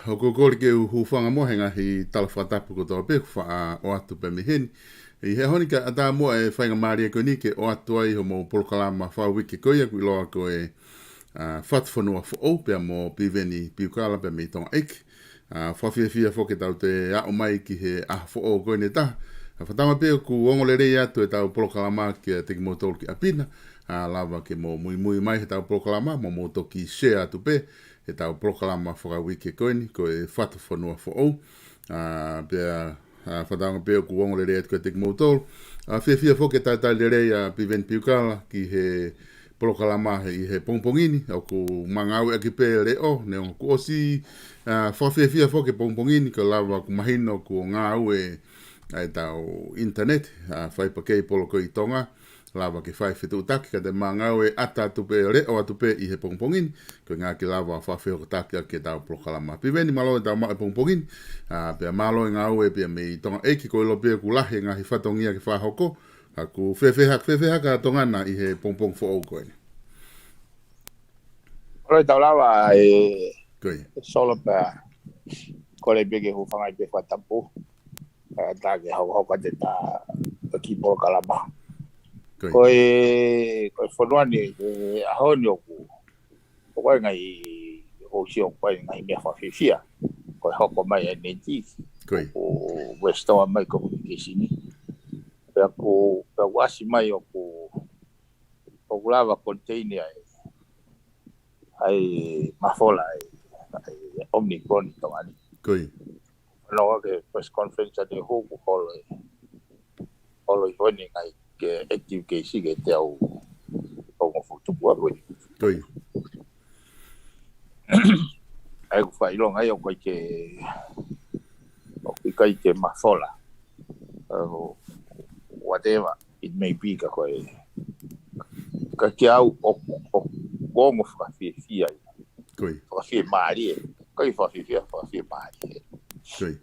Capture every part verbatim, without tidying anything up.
ʻOku ou kole ke u hūfanga mo e ngaahi tala fakatapu kotoa pē ʻoku faʻa ʻoatu pē mei heni. ʻI he ʻaho ni kae ʻatā muʻa e faingamālie ko eni ke ʻoatu ai hoʻomou polokalama fakauike ko ia ʻoku ʻiloa ko e, ʻa, Fatufonua Foʻou pea mo Piveni Piukala pea mei Tonga ʻEiki. ʻA, fakafiefia foki ke tau toe aʻu mai ki he ʻaho foʻou ko eni ʻe taha. ʻA, fakatauange pē ʻoku ongo lelei atu ʻetau polokalama kiate kimoutolu ki ʻapi na. ʻA, lava ke mou muimui mai heʻetau polokalama, mo mou toki share atu pē heʻetau polokalama fakauike ko eni, ko e Fatufonua Foʻou. ʻA, pea, ʻa, fakatauange pē ʻoku ongo lelei atu kiate kimoutolu. ʻA, fiefia foki ke talitali lelei ʻa Piveni Piukala ki he polokalama he, ʻi he pongipongi ni, ʻoku ma ngāueʻaki pē leʻo, neongo kuo ʻosi, ʻa, fakafiefia foki he pongipongi ni, kae lava ʻoku mahino kuo ngāue ʻa ʻetau internet, ʻa, fiber cable ko ē ʻi Tonga, lava ke fai fetuʻutaki, ka te ma ngāue ʻata atu pē, leʻo atu pē ʻi he pongipongi ni, ko e ʻuhinga ke lava fakafehokotaki ʻaki ʻetau polokalama. Piveni, mālō ʻetau maʻu e pongipongi ni, ʻa, pea mālō e ngāue pea mei Tonga ʻEiki, ko e ʻilo pē ʻoku lahi e ngaahi fatongia ke fakahoko, ʻa, ʻoku fēfē hake, fēfē hake ʻa Tonga na ʻi he pongipongi foʻou ko eni. Mālō ʻetau lava e Ko ia. Solo pea kole pē ke hūfanga ai pē fakatapu. ʻA, tā ke hokohoko atu ʻeta kiʻi polokalama. Ko ia. Ko e, ko e fonua ni, e ʻaho ni ʻoku, ʻoku ʻi ai e ngaahi, ʻoku sio ʻoku ʻi ai e ngaahi meʻa fakafiefia. Ko e hoko mai e neti. Ko ia. ʻOku restore mai communication ni. Pea ʻoku, pea ʻoku ʻasi mai ʻoku, ʻoku lava contain ai ʻa e mafola ʻa e, ʻa e Omicron ʻi Tonga ni. Ko ia. Naʻe ʻi ai e press conference ʻanenai ʻoku holo e, holo ʻi Tonga ni e ngaahi active case ke teau hongofulu tupu ʻa Tonga ni. Ko ia. ʻA ia ʻoku fakaʻilonga ai ʻoku ʻikai ke, ʻoku ʻikai ke mafola. ʻA, whatever it may be, ka ko e, ka kiate au ʻoku, ʻoku ongo fakafiefia ia. Ko ia. Fakafiemālie. ʻIkai fakafiefia, fakafiemālie. Ko ia.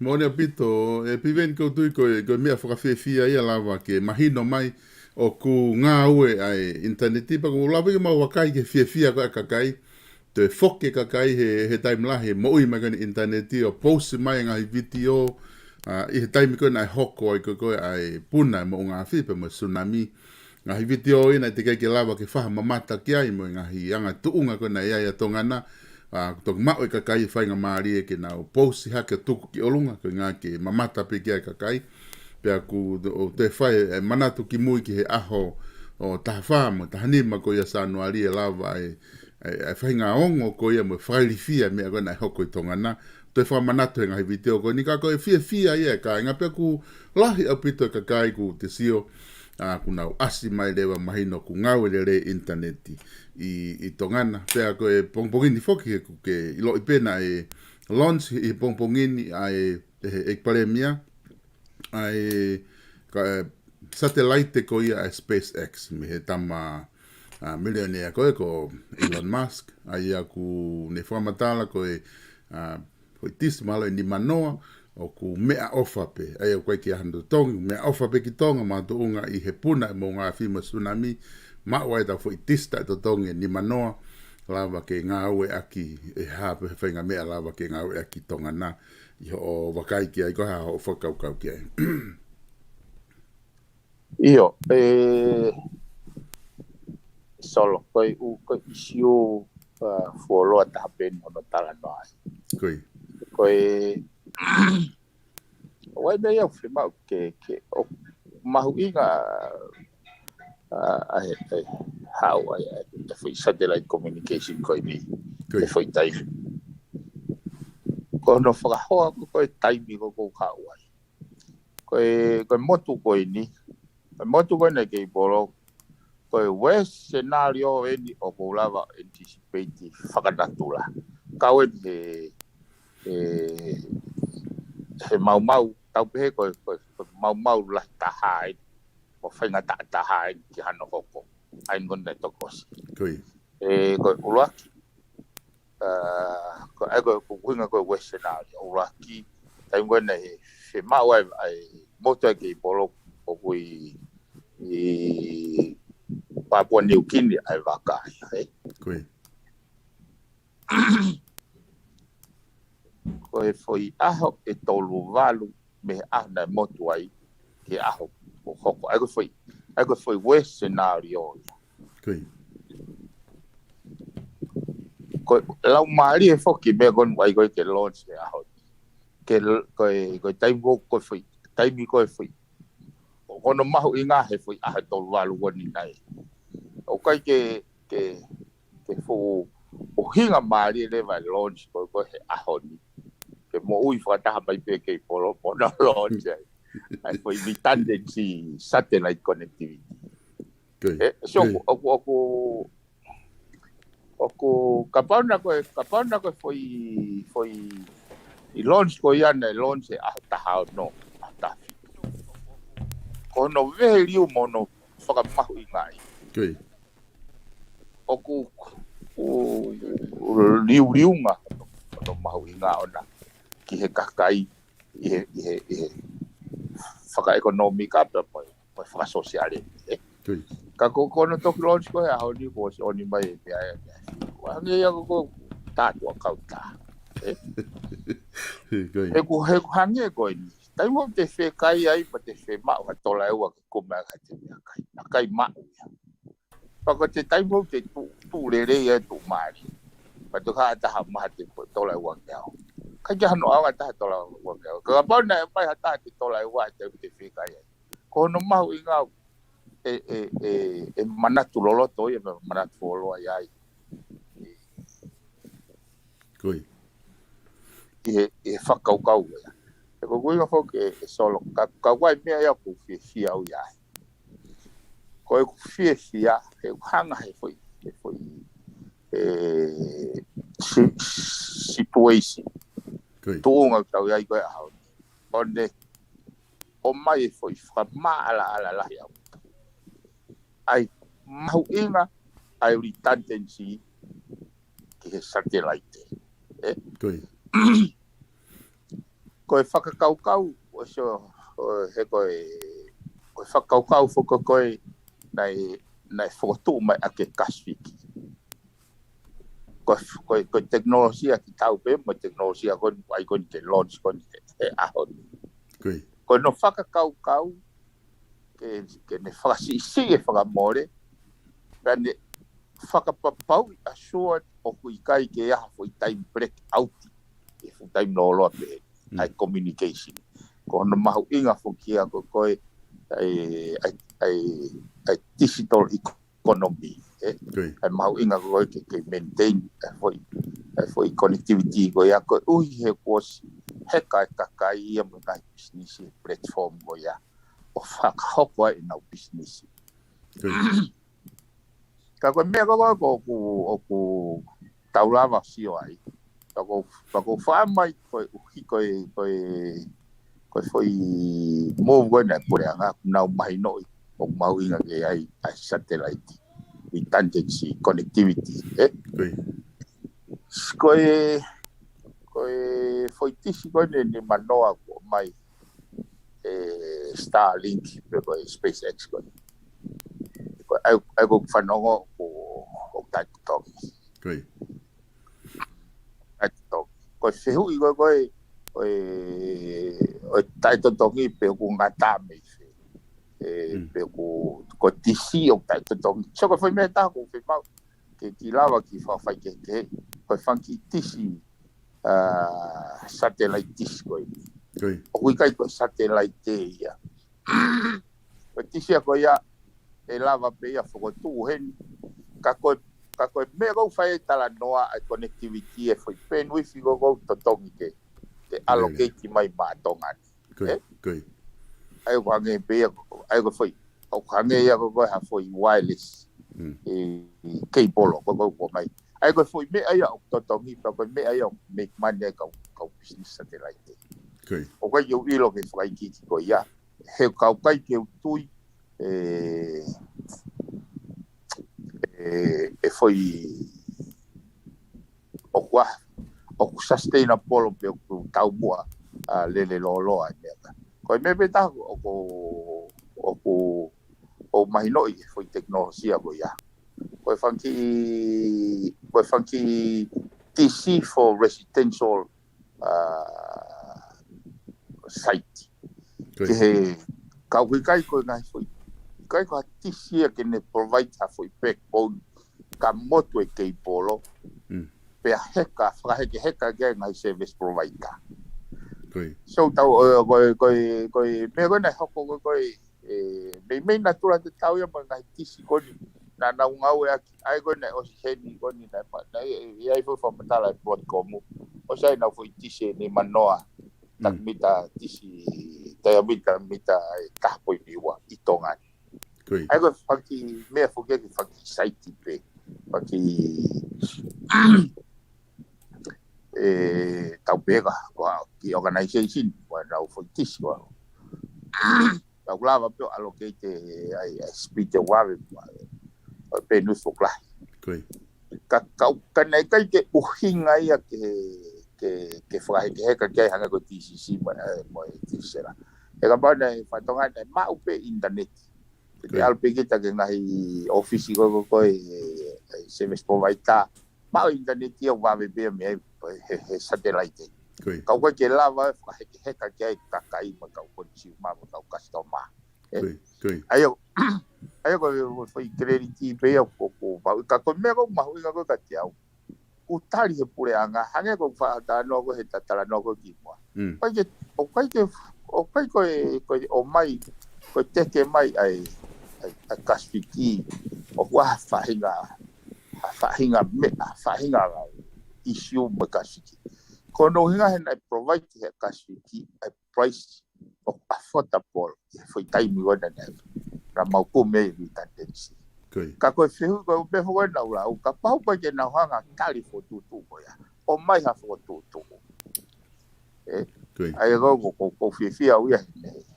Moʻoni ʻaupito, ʻe Piveni, ʻoku ou tui ko e, ko e meʻa fakafiefia ia lava ke mahino mai ʻoku ngāue ʻa e ʻinitaneti, pea ʻoku lava ke mau vakai ki he fiefia ko ē ʻa e kakai, toe foki e kakai he, he taimi lahi, moʻui mai ko eni ʻinitaneti ʻo post mai e ngaahi vitiō, ʻa, ʻi he taimi ko ē naʻe hoko ai ko ē, ko ē ʻa e puna e moʻunga afi pea mo e tsunami. Ngaahi vitiō ia naʻe teʻeki ke lava ke fakamamata ki ai mo e ngaahi anga tuʻunga ko ē naʻe ʻi ai ʻa Tonga na, ʻa, toki maʻu e kakai e faingamālie ke nau post hake ʻo tuku ki ʻolunga, ko e ʻuhinga ke mamata pē ki ai e kakai. Pea ʻoku, ʻoku toe fai e manatu ki mui ki he ʻaho ʻo taha fā mo taha nima ko ia Sānuali ʻe lava e, e, e faʻahinga ongo ko ia mo e fakailifia e meʻa ko ē naʻe hoko ʻi Tonga na. Toe fakamanatu he ngaahi vitiō ko eni, ka ko e fiefia ia e kāinga, pea ʻoku lahi ʻaupito e kakai ʻoku te sio, ʻa, ʻoku nau ʻasi mai leva, mahino ʻoku ngāue lelei e ʻinitaneti ʻi, ʻi Tonga na. Pea ko e pongipongi ni foki he ʻoku ke ʻiloʻi pē naʻe launch ʻi he pongipongi ni ʻa e, ʻe he, ʻEiki Palēmia, ʻa e, ka, e, satelaite ko ia ʻa e SpaceX mei he tama, ʻa, milionea ko ē ko Elon Musk, ʻa ia ʻoku ne fakamatala ko e, ʻa, foʻi tisi mahalo ʻe nima noa, ʻoku meʻaʻofa pē. ʻA ia ʻoku ʻikai ke ʻi ai hano totongi, meʻaʻofa pē ki Tonga, makatuʻunga ʻi he puna e moʻunga afi mo e tsunami, maʻu ai ʻetau foʻi tisi taʻetotongi ʻe nima noa, lava ke ngāueʻaki, ʻe hā pē ha faʻahinga meʻa lava ke ngāueʻaki ʻi Tonga na, ʻi hoʻo vakai ki ai, ko e hā hoʻo fakakaukau ki ai. ʻIo, e, Solo, ko e ʻū, ko e ʻisiū, ʻa, fuoloa taha pē eni hono talanoa ai. Ko ia. Ko e, ʻoku ʻi ai meʻa ia ʻoku fiemaʻu ke, ke, ʻoku mahuʻinga, ʻa, ʻa e, ʻa e, haʻu ai, ʻa e, ʻa e foʻi satellite communication ko eni. Ko ia. ʻI he foʻi taimi. Ko hono fakahoa ko ē ko e taimi ko ē ʻoku haʻu ai. Ko e, ko e motu ko eni. Ko e motu ko eni ʻa e cable. Ko e worst scenario eni ʻoku ou lava ʻo anticipate fakanatula. Kau eni he, he, he maumau, tau pehē ko e, ko e, ko e maumau lahi taha eni. Mo faingataʻa taha eni ki hano hoko. ʻA ia ko eni naʻe toki ʻosi. Ko ia. E, ko e ʻuluaki. ʻA, ko, ʻa ia ko, ko e ʻuhinga ko e worst scenario, ʻuluaki, taimi ko ē naʻe fiemaʻu ai, ʻa e motu ʻa e cable ʻoku ʻi, ʻi, Papua New Guinea ʻa e vaka ia, ē. Ko e foʻi ʻaho ʻe tolu valu mei he ʻaho naʻe motu ai ki he ʻaho ʻoku hoko. ʻA ia ko e foʻi, ʻa ia ko e foʻi worst scenario ia. Ko e lau mālie foki meʻa ko eni ʻa ia ko e ke launch he ʻaho ni. Ke l-, ko e, ko e taimi ko, ko e foʻi, taimi ko e foʻi. Ko hono mahuʻinga he foʻi ʻaho ʻe tolu valu ko eni nai. ʻOku ʻikai ke, ke, ke fuʻu ʻuhinga mālie leva e launch ko, ko he ʻaho ni. Ke moʻui fakataha mai pē kei polo mo na launch ai. ʻA e foʻi redundancy satellite connectivity. ʻE, so, ʻoku, ʻoku, ʻoku, kapau naʻa ko e, kapau naʻa ko e foʻi, foʻi, ʻi launch ko ia naʻe launch he ʻaho taha ono, ʻaho taha fitu. Ko hono vehe liu mo hono fakamahuʻingaʻi. ʻOku, ʻoku liuliunga hono mahuʻinga ʻona ki he kakai, ʻi he, ʻi he, ʻi he fakaʻekonōmika pea mo e, mo e fakasōsiale, ē? Ka ko, ko hono toki launch ko e ʻaho ni kuo ʻosi ʻoni mai e meʻa, e meʻa. Ua hangē ia ko, ko tātua kautā, ē? He ʻoku, he ʻoku hangē ko eni. Taimi ʻoku te fekai ai, pea te femaʻu ha tola ʻe ua ke kumi ai ha te meʻakai. Naʻe ʻikai maʻu ia. Pea ko e taimi ʻoku te tuʻu, tuʻu lelei ai tuʻu mālie. Pea te ka taha maha te tola ʻe ua ngeau. ʻIkai ke hano ʻaonga taha tola ʻe ua ngeau. Ka kapau naʻe ʻomai ha taha te tola ʻe ua te, te fekai ai. Ko hono mahuʻinga ʻe, ʻe, ʻe, ʻe manatu loloto ia, ʻe manatu fuoloa ia ai. ʻI he, ʻi he fakakaukau ia. ʻE ko e ʻuhinga foki ʻe, ʻe Solo, ka, ka ʻoku ʻi ai e meʻa ia ʻoku ou fiefia au ia ai. Ko ʻeku fiefia, he ʻoku hanga he foʻi, he foʻi, ē, si-, situation. Tuʻunga ʻoku tau ʻi ai ko e ʻaho ni. ʻO ne ʻomai e foʻi fakamaʻalaʻala lahi au. ʻA e mahuʻinga ʻa e redundancy ki he satellite. Ē? Ko e fakakaukau, ʻo so, ʻo he ko e, ko e fakakaukau foki ko e naʻe, naʻe fokotuʻu mai ʻaki e Kasifiki. Ko, ko, ko e tekinolosia ki tau pē, mo e tekinolosia ko eni, ʻa ia ko eni ke launch ko eni he, he ʻaho ni. Ko hono fakakaukau, ke, ke ne fakasiʻisiʻi e fakamole, pea ne fakapapauʻi ʻa sua ʻoku ʻikai ke ʻi ai ha foʻi time blackout, ʻi he fuʻu taimi lōloa pē, ʻa e communication. Ko hono mahuʻinga foki ia ko, ko e, ʻa e, ʻa e, ʻa e, ʻa e digital economy, ē? ʻA e mahuʻinga ko e ke, ke maintain, ʻa e foʻi, ʻa e foʻi connectivity ko ia koeʻuhi he kuo ʻosi heka e kakai ia mo e ngaahi business he platform ko ia. ʻO fakahoko ai ʻenau business. Ka ko e meʻa ko, ko, ko, ʻoku tau lava sio ai. Ka ko, ka ko fā mai ko e ʻuhi ko e, ko e, ko e foʻi move ko ena ʻa e puleʻanga, ʻoku nau mahinoʻi ʻoku mahuʻinga ke ʻi ai ʻa e satellite, redundancy, connectivity, ē? Ko e, ko e foʻi tisi ko eni ʻe nima noa kuo ʻomai ʻe Starlink pe ko e SpaceX ko eni. Ko e, ʻa ia, ʻa ia ko e fanongo ko, ko e taʻetotongi. Taʻetotongi. Ko e fehuʻi ko e, ko e, ko e, ʻo e taʻetotongi pe ʻoku ngata mei fē. Ē, pe ʻoku, ko e tisi ʻoku taʻetotongi. So ko e foʻi meʻa ʻe taha ʻoku ou fiemaʻu ke kiʻi lava ke fakafaikehekeheʻi. Ko e fanga kiʻi tisi, ā, satellite tisi ko eni. ʻOku ʻikai ko e satellite ia. Ko e tisi ia ko ia, ʻe lava pē ia fokotuʻu heni. Ka ko e, ka ko e meʻa ʻoku fai ai e talanoa ʻa e connectivity, e foʻi bandwidth ko ē ʻoku totongi ke, ke allocate mai maʻa Tonga ni. Ē? ʻA ia ʻoku hangē pē ia, ʻa ia ko e foʻi, ʻoku hangē ia ko e, ko e ha foʻi wireless, ē, cable ko ē ʻoku ʻomai. ʻA ia ko e foʻi meʻa ia ʻoku totongi, pea ko e meʻa ia ʻoku make money ai kau, kau business satellite. ʻOku ʻikai ke u ʻilo ki he fakaikiiki ko ia. He ʻoku ʻikai ke u tui, ē, ē, ʻe foʻi ʻoku ʻa, ʻoku sustainable pe ʻoku taumuʻa, ā, lele lōloa e meʻa. Ko e meʻa pē taha ʻoku, ʻoku, ʻo mahinoʻi e foʻi tekinolosia ko ia. Ko e fanga kiʻi, ko e fanga kiʻi T C for residential, uh, site. Ke he kau ʻikai ko e ngaahi foʻi, ʻikai ko ha T C ia ke ne provide ha foʻi backbone ka motu e keipolo. Pea heka, fakahekeheka ki ai ngaahi service provider. So tau, ʻo, ko e, ko e, ko e, meʻa ko ē naʻe hoko ko e, ko e, meimei natula te tau ia mo e ngaahi T C ko eni, naʻa nau ngāueʻaki, ʻa ia ko ē naʻe ʻosi heni ko eni, naʻe pa-, naʻe, ʻi ai foʻi fakamatala e Broadcom, ʻosi ʻi ai ʻenau foʻi T C ʻe nima noa, takamita T C, takamita mita ʻe taha poini ua ʻi Tonga ni. ʻA ia ko e fanga kiʻi meʻa foki ki he fanga kiʻi site pē. Fanga kiʻi, ʻe, tau pehē ko ha kiʻi organization, ko ʻenau foʻi T C ko ē. Tau lava pē ʻo allocate ai, ai speed ʻo vave, ʻo pē nus fo klahi. Ka, ka, ka naʻe ʻikai ke ʻuhinga ia ke, ke, ke fakahekeheka ki ai hangē ko e T C C mo, ʻe, mo e T C C. He kapau naʻe fai ʻi Tonga naʻe maʻu pē ʻinitaneti. Ke ʻalu pē kita ki he ngaahi ʻōfisi ko ē, ko ē, ko ē, ʻe, service provider. Maʻu ʻinitaneti ia ʻo vave pē mei ai, he, he satellite. Ka ʻoku ʻikai ke lava e fakahekeheka ki ai kakai mo e kau consumer mo e kau customer. ʻA ia, ʻa ia ko e, ko e foʻi credit pē ia ʻoku, ʻoku maʻu, ka ko e meʻa ʻoku mahuʻinga ko ē kiate au. ʻOku tali he puleʻanga, hangē ko e fakatalanoa ko ē he talanoa ko ē kimuʻa. ʻOku ʻikai ke, ʻoku ʻikai ke, ʻoku ʻikai ko e, ko e ʻomai, ko e teke mai ʻa e, ʻa e, ʻa e Kasifiki, ʻoku ʻi ai ha faʻahinga, ha faʻahinga meʻa, ha faʻahinga issue mo e Kasifiki. Ko hono ʻuhinga he naʻe provide he Kasifiki, ʻa e price ʻoku affordable ʻi he foʻi taimi ko ē naʻe, naʻa mau kumi ai e redundancy. Ka ko e fehuʻi ko ē pē foki ʻoku nau lau, kapau ʻoku ʻikai ke nau hanga ʻo tali e fokotuʻutuʻu ko ia, ʻomai ha fokotuʻutuʻu. ʻE, ʻa ia ko, ko, ko, ʻoku ou fiefia au ia he,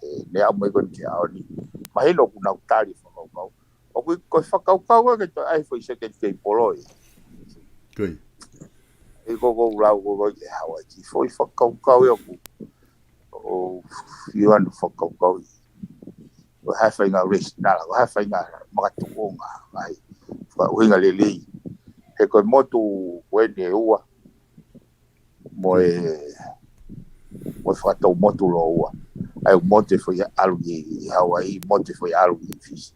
he, he aʻu mai ko eni ki he ʻaho ni. Mahino ʻoku nau tali e fakakaukau. ʻOku ʻi ai ko e fakakaukau ko ē ke toe ʻai e foʻi second keipolo ia. ʻE, ko, ko e lau ko ē ki he Hawaiki. Foʻi fakakaukau ia ʻoku, ʻoku fiu ʻa e fakakaukau ia. Ko e hā e faʻahinga rationale, ko e hā e faʻahinga makatuʻunga, ngaahi fakaʻuhinga lelei. He ko e motu ko eni ʻe ua, mo e, mo e fakatou motu lōua. ʻA ia ʻoku motu e foʻi ʻalu ki, ʻi Hawaii, motu e foʻi ʻalu ki Fisi.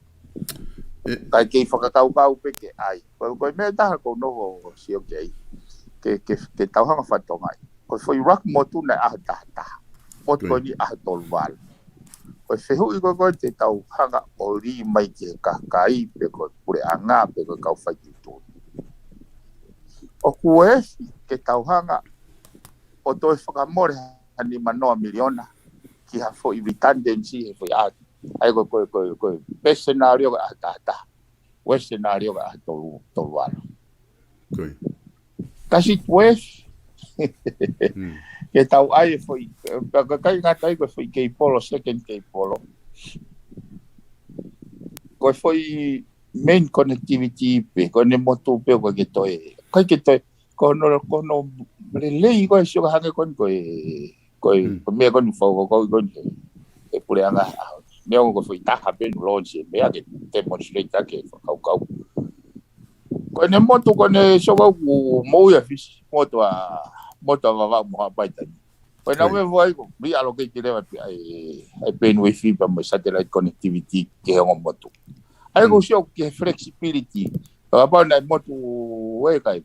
Ka ʻoku kei fakakaukau pē ke ʻai. Ko, ko e meʻa ʻe taha ʻoku ou nofo ʻo sio ki ai. Ke, ke, ke tau hanga ʻo fakatongaʻi. Ko e foʻi RUC motu naʻe ʻaho taha taha. Motu ko eni ʻaho tolu valu. Ko e fehuʻi ko ē ko ē te tau hanga ʻo lī mai ki he kakai, pe ko e puleʻanga, pe ko e kau faituʻutuʻuni. ʻOku efi ke tau hanga ʻo toe fakamole ha nima noa miliona ki ha foʻi redundancy he foʻi ʻaho. ʻA ia ko e, ko e, ko e, ko e best scenario ko e ʻaho taha taha. Worst scenario ko e ʻaho tolu, tolu valu. Does it worth? Ke tau ʻai e foʻi, ka, ka, ʻikai ngata ai ko e foʻi keipolo, second keipolo. Ko e foʻi main connectivity pē, ko ʻene motu pē ʻoku ʻikai ke toe, ʻikai ke toe, ko hono, ko hono lelei ko ē sio ka hangē ko eni ko e, ko e, ko e meʻa ko eni fakakaukau ko eni he, he puleʻanga. Meʻa ko e foʻi taha pē naʻa nau launch e meʻa ke demonstrate ʻaki e fakakaukau. Ko ʻene motu, ko ʻene sio ʻoku mou ia Fisi, motu ʻa, motu ʻa Vavaʻu mo Haʻapai taimi. Ko ʻenau meʻa ʻoku fai ko e reallocate leva pē ʻa e, ʻa e bandwidth pea mo e satellite connectivity ki he ongo motu. ʻA ia ʻoku ou sio ki he flexibility. Kapau naʻe motu ʻe kai,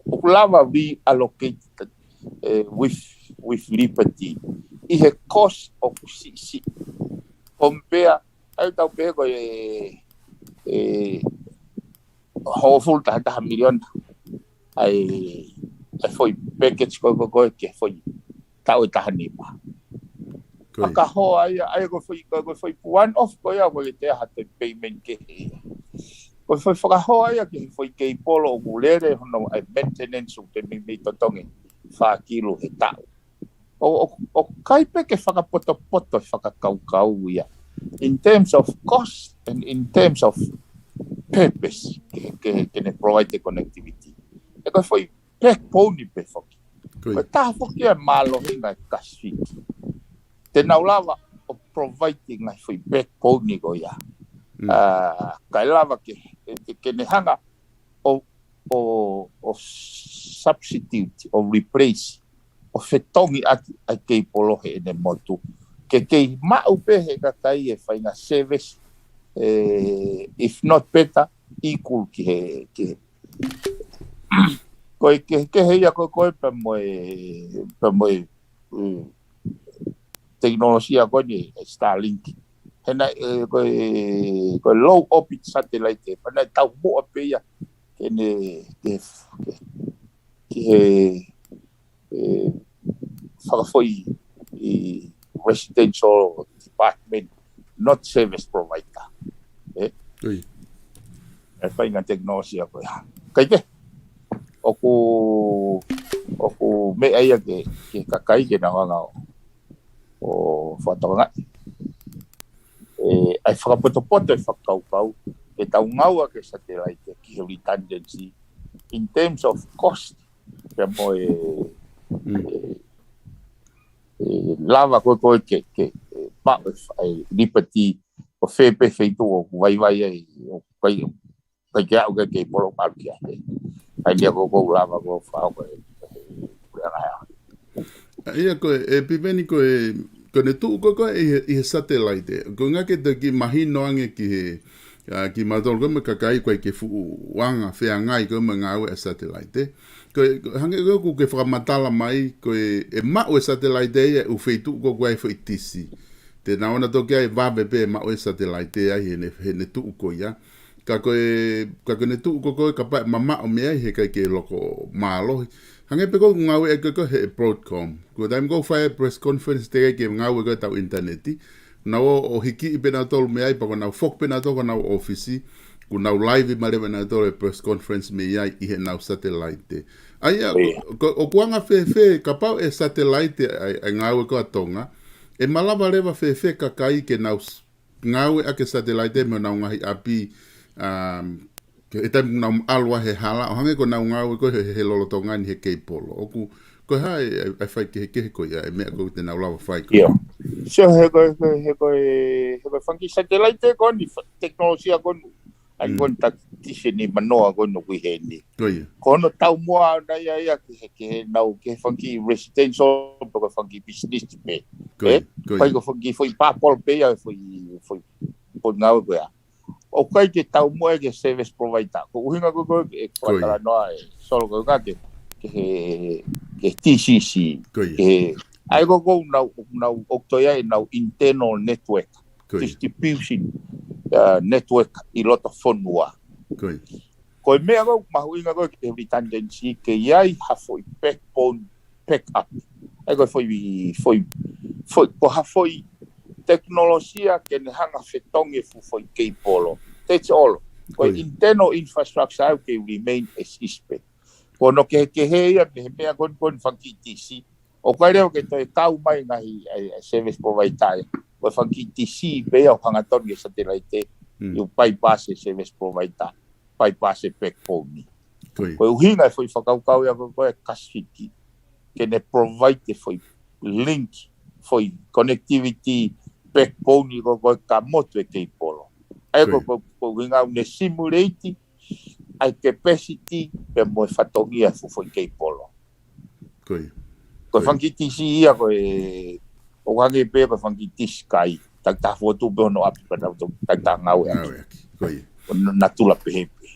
ʻoku lava reallocate, ʻe, with, with liberty. ʻI he cost ʻoku siʻisiʻi. Compare, ʻa ia tau pehē ko e, ʻe, hongofulu taha taha miliona. ʻA e, ʻa e foʻi package ko ē, ko ē, ko ē, ki he foʻi taʻu ʻe taha nima. Ka ko e hā ia, ʻa ia ko e foʻi, ko e, ko e foʻi one off ko ia, ʻoku ʻikai ke toe ʻi ai ha toe payment kehe ia. Ko e foʻi fakahā ia ki he foʻi keipolo ʻoku lele hono, ʻa e maintenance ʻoku te meimei totongi fā kilu he taʻu. ʻO, ʻo, ʻoku ʻikai pē ke fakapotopoto e fakakaukau ia. In terms of cost and in terms of purpose, ke, ke, ke ne provide the connectivity. ʻE ko e foʻi backbone pē foki. Ko e taha foki ia e mālohinga e Kasifiki. Te nau lava ʻo provide e ngaahi foʻi backbone ko ia. Mm. Ah, kae lava ke, ke, ke ne hanga ʻo, ʻo, ʻo substitute, ʻo replace, ʻo fetongi ʻaki ʻa e keipolo heʻene motu. Ke kei maʻu pē ʻe he kakai e faʻahinga service, eh, if not better, equal ki he, ki he. Ko e kehekehe ia ko ē ko ē pea mo e, pea mo e, mm, tekinolosia ko eni e Starlink. He naʻe, eh, ko e, ko e low orbit satellite, pea naʻe taumuʻa pē ia ke ne, ke, ke, ke he, eh, fakafoʻi ʻi residential department, not service provider. Eh? Ui. E faʻahinga tekinolosia ko ia. Kae kehe, ʻoku, ʻoku meʻa ia ke, ke kakai ke nau hanga ʻo, ʻo fakatokangaʻi. Eh, ʻa e fakapotopoto e fakakaukau, ke tau ngāueʻaki e satellite ki he redundancy, in terms of cost, pea mo e, mm, e, e lava ko ē ko ē ke, ke, e, maʻu e fa-, e liberty, ʻo fē pē feituʻu ʻoku vaivai ai, ʻoku ʻikai, ʻikai ke aʻu ki ai e keipolo ʻalu ki ai. ʻA ia ko ē ʻoku lava ko ē ʻo fakahoko e, e, e, ʻA ia ko e, e Piveni ko e, ko ʻene tuʻu ko ē ko ē ʻi he, ʻi he satellite. Ko e ʻuhinga ke toki mahino ange ki he, ʻa, kimautolu ko ē mo e kakai ʻoku ʻikai ke fuʻu anga feangai ko ē mo e ngāue ʻa e satellite. Ko e, ko e hangē ko ē ʻoku ke fakamatala mai, ko e, ʻe maʻu e satellite ia ʻi he ʻū feituʻu ko ē ʻoku ʻi ai e foʻi tisi. Te nau ō ʻo toki ʻai vave pē ʻe maʻu e satellite ai heʻene, heʻene tuʻu ko ia. Ka ko e, ka ko ʻene tuʻu ko ē ko ē kapau ʻe mamaʻo mei ai he ʻikai ke loko mālohi. Hangē pē ko ʻeku ngāue ʻa e ko ē ko ē he Broadcom. Ko e taimi ko ē ʻoku fai ai e press conference teʻeki ai ke ngāue ko ē ʻetau ʻinitaneti. Nau ō ʻo hikiʻi pē nautolu mei ai, pea ko ʻenau foki pē nautolu ki honau ʻōfisi, kuo nau live mai leva ʻe nautolu e press conference mei ai ʻi heʻenau satellite. ʻA ia, ʻIo. ko, ʻoku anga fēfē, kapau ʻe satellite ʻa e, ʻa e ngāue ko ē ʻa Tonga, ʻe malava leva fēfē kakai ke nau s-, ngāueʻaki e satellite mei honau ngaahi ʻapi, um, ke, he taimi ʻoku nau ʻalu ai he hala, ʻo hangē ko ʻenau ngāue ko ē he, he, he lolotonga ni he keipolo. ʻOku, ko e hā e, e, e faikehekehe ko ia, e meʻa ko ē te nau lava fai ko ia. ʻIo. So, he ko e, he ko e, he ko e, he ko e fanga kiʻi satellite ko eni, fa-, tekinolosia ko eni, ʻa e Mm. ko eni takitisi ni manoa ko eni ʻoku ʻi heni. Ko ia. Ko hono taumuʻa ʻona ia ia ki he, ki heʻenau, ki he fanga kiʻi residential, pe ko e fanga kiʻi business pē. Ko ia, Eh? ko ia. Pea ko e fanga kiʻi foʻi pāpolo pē ia, foʻi, foʻi, foʻi ngāue ko ia. ʻOku ʻikai ke taumuʻa ki he service provider. Ko e ʻuhinga ko ē ko ē ʻeku Ko ia. fakatalanoa ʻe Solo ko e ʻuhinga ke, ki he, ki he T C C. Ko ia. Ki he, ʻa ia ko ē ko ē ʻoku nau, ʻoku nau, ʻoku toe ʻi ai ʻenau internal network. Ko ia. Distribution, uh, network ʻi loto fonua. Ko ia. Ko e meʻa ko ē ʻoku mahuʻinga ko ē ki he redundancy ke ʻi ai ha foʻi backbone backup. ʻA ia ko e foʻi, foʻi, foʻi, ko ha foʻi tekinolosia ke ne hanga fetongi e fuʻu foʻi keipolo. That's all. Ko e Ko ia. internal infrastructure ʻoku kei remain as is pē. Ko hono kehekehe ia mei he meʻa ko eni ko eni fanga kiʻi tisi. ʻOku ʻikai leva ke toe kau mai ngaahi, ʻa e, ʻa e service provider ia. Ko e fanga kiʻi tisi pē ia ʻoku hangatonu ki he satellite. Mm. ʻIo bypass e service provider. Bypass e backbone ni. Ko ia. Ko e ʻuhinga e foʻi fakakaukau ia ko ē ko ē Kasifiki. Ke ne provide e foʻi link, foʻi connectivity backbone ni ko ē ko ē ka motu e keipolo. ʻA ia Ko ko ia. e, ko e, ko e ʻuhinga ʻoku ne simulate ʻa e capacity pea mo e fatongia e fuʻu foʻi keipolo. Ko ia. Ko e Ko ia. fanga kiʻi tisi ia ko e, ʻoku hangē pē ko e fanga kiʻi tisi kai. Takitaha fokotuʻu pē hono ʻapi pea nau toki takitaha ngāueʻaki. Ngāueʻaki. Ko ia. ʻO na-, natula pehē pē.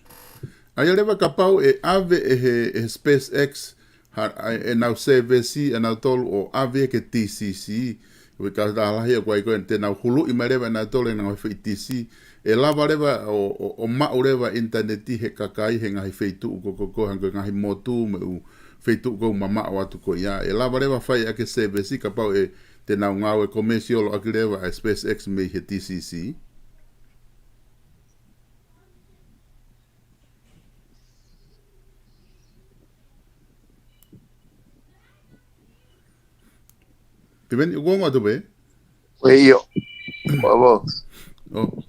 ʻA ia leva kapau ʻe ʻave ʻe he, ʻe he SpaceX, ha, ʻa e, ʻenau service ʻanautolu ʻo ʻave ki he T C C, ʻo e kautaha lahi ʻoku ʻi ai ko ē te nau huluʻi mai leva ʻanautolu ʻenau foʻi tisi, ʻe lava leva ʻo, ʻo, ʻo maʻu leva ʻinitaneti he kakai he ngaahi feituʻu ko ē ko ē ko ē hangē ko e ngaahi motu mo e ʻū feituʻu ko ē ʻoku mamaʻo atu ko ia. ʻE lava leva fai ʻaki e service kapau ʻe te nau ngāue commercial ʻaki leva ʻa e SpaceX mei he T C C. Piveni, ʻoku ongo atu pē? ʻIo. ʻO, ʻo. ʻO.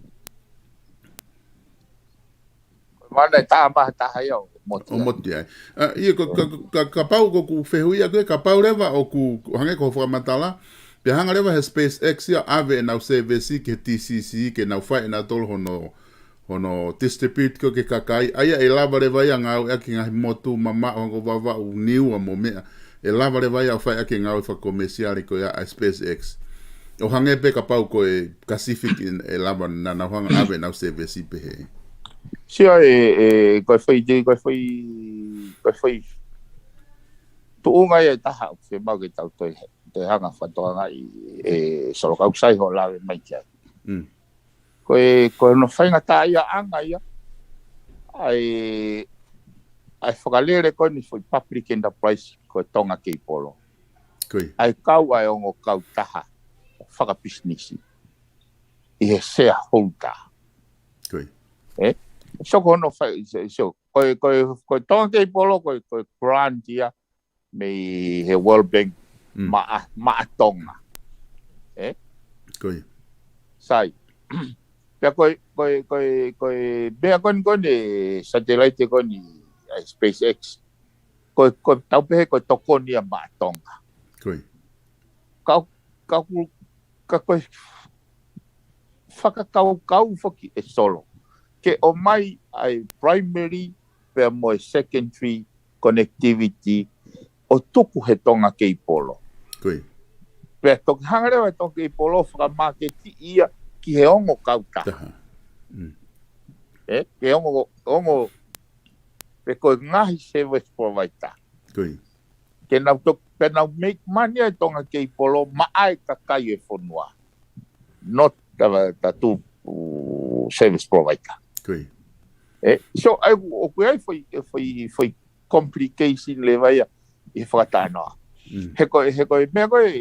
Mana e taha maha taha ia ʻo motu ʻO ai. motu ai. ʻA, ʻio, ko, ka, ka, kapau ko ʻeku fehuʻi ia ko ē, kapau leva ʻoku, hangē ko hoʻo fakamatala, Pea hanga leva he SpaceX ia ʻo ʻave ʻenau service ki he T C C ke nau fai ʻenautolu hono, hono distribute ko ē ki he kakai. ʻA ia ʻe lava leva ia ʻo ngāueʻaki he ngaahi motu mamaʻo hangē ko Vavaʻu, Niua mo meʻa. ʻE lava leva ia ʻo faiʻaki e ngāue fakakomesiale ko ia ʻa e SpaceX. ʻO hangē pē kapau ko e Pacific ʻe lava naʻa nau hanga ʻo ʻave ʻenau service pehē. Sio e, e, ko e foʻi, ko e foʻi, ko e foʻi tuʻunga ia ʻe taha ʻoku fiemaʻu ke tau toe, toe hanga ʻo fakatokangaʻi, e, Solo, ka ʻoku sai hoʻo lave mai ki ai. Mm. Ko e, ko hono faingataʻaʻiaʻanga ia ʻa e, ʻa e fakalele ko eni foʻi public enterprise ko e Tonga Keipolo. Ko ia. ʻA e kau ʻa e ongo kautaha fakapisinisi ʻi he shareholder. Ko ia. ʻE? So ko hono fai, so, so, ko e, ko e, ko e Tonga Keipolo, ko e, ko e grant ia mei he World Bank Mm. maʻa, maʻa Tonga. ʻE? Ko ia. Sai. Pea ko e, ko e, ko e, ko e, meʻa ko eni ko eni e satelaite ko eni ʻa e SpaceX. Ko e, ko e tau pehē ko e tokoni ia maʻa Tonga. Ko ia. Ka, ka ku, ka ko e fakakaukau foki ʻe Solo ke ʻomai ʻa e primary pea mo e secondary connectivity ʻo tuku he Tonga Keipolo. Ko ia. Pea toki hanga leva e Tonga Keipolo ʻo fakamaketiʻi ia ki he ongo kautaha. Taha. Mm. ʻE, ki he ongo, ongo, pe ko e ngaahi service provider. Ko ia. Ke nau tok-, pea nau make money ʻa e Tonga Keipolo maʻa e kakai e fonua. Not the, the two, uh, service provider. Ko ia. ʻE, so, ʻa ia ʻoku ʻi ai foʻi, foʻi, foʻi complication leva ia ʻi he fakatalanoa. Mm. He ko e, he ko e meʻa ko ē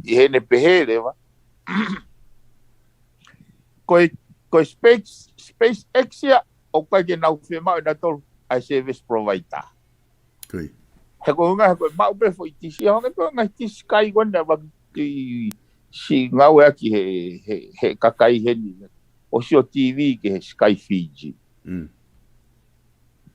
ʻi heʻene pehē leva. Ko e, ko e Space, SpaceX ia ʻoku ʻikai ke nau fiemaʻu ʻenautolu ʻa e service provider. Ko ia. He ko e ʻuhinga, he ko e maʻu pē foʻi tisi, ʻa hangē pē ngaahi tisi kai ko ena ʻoku ʻi ai e ngāueʻaki he, he, he kakai heni. ʻO sio T V ki he Sky Fiji. Mm.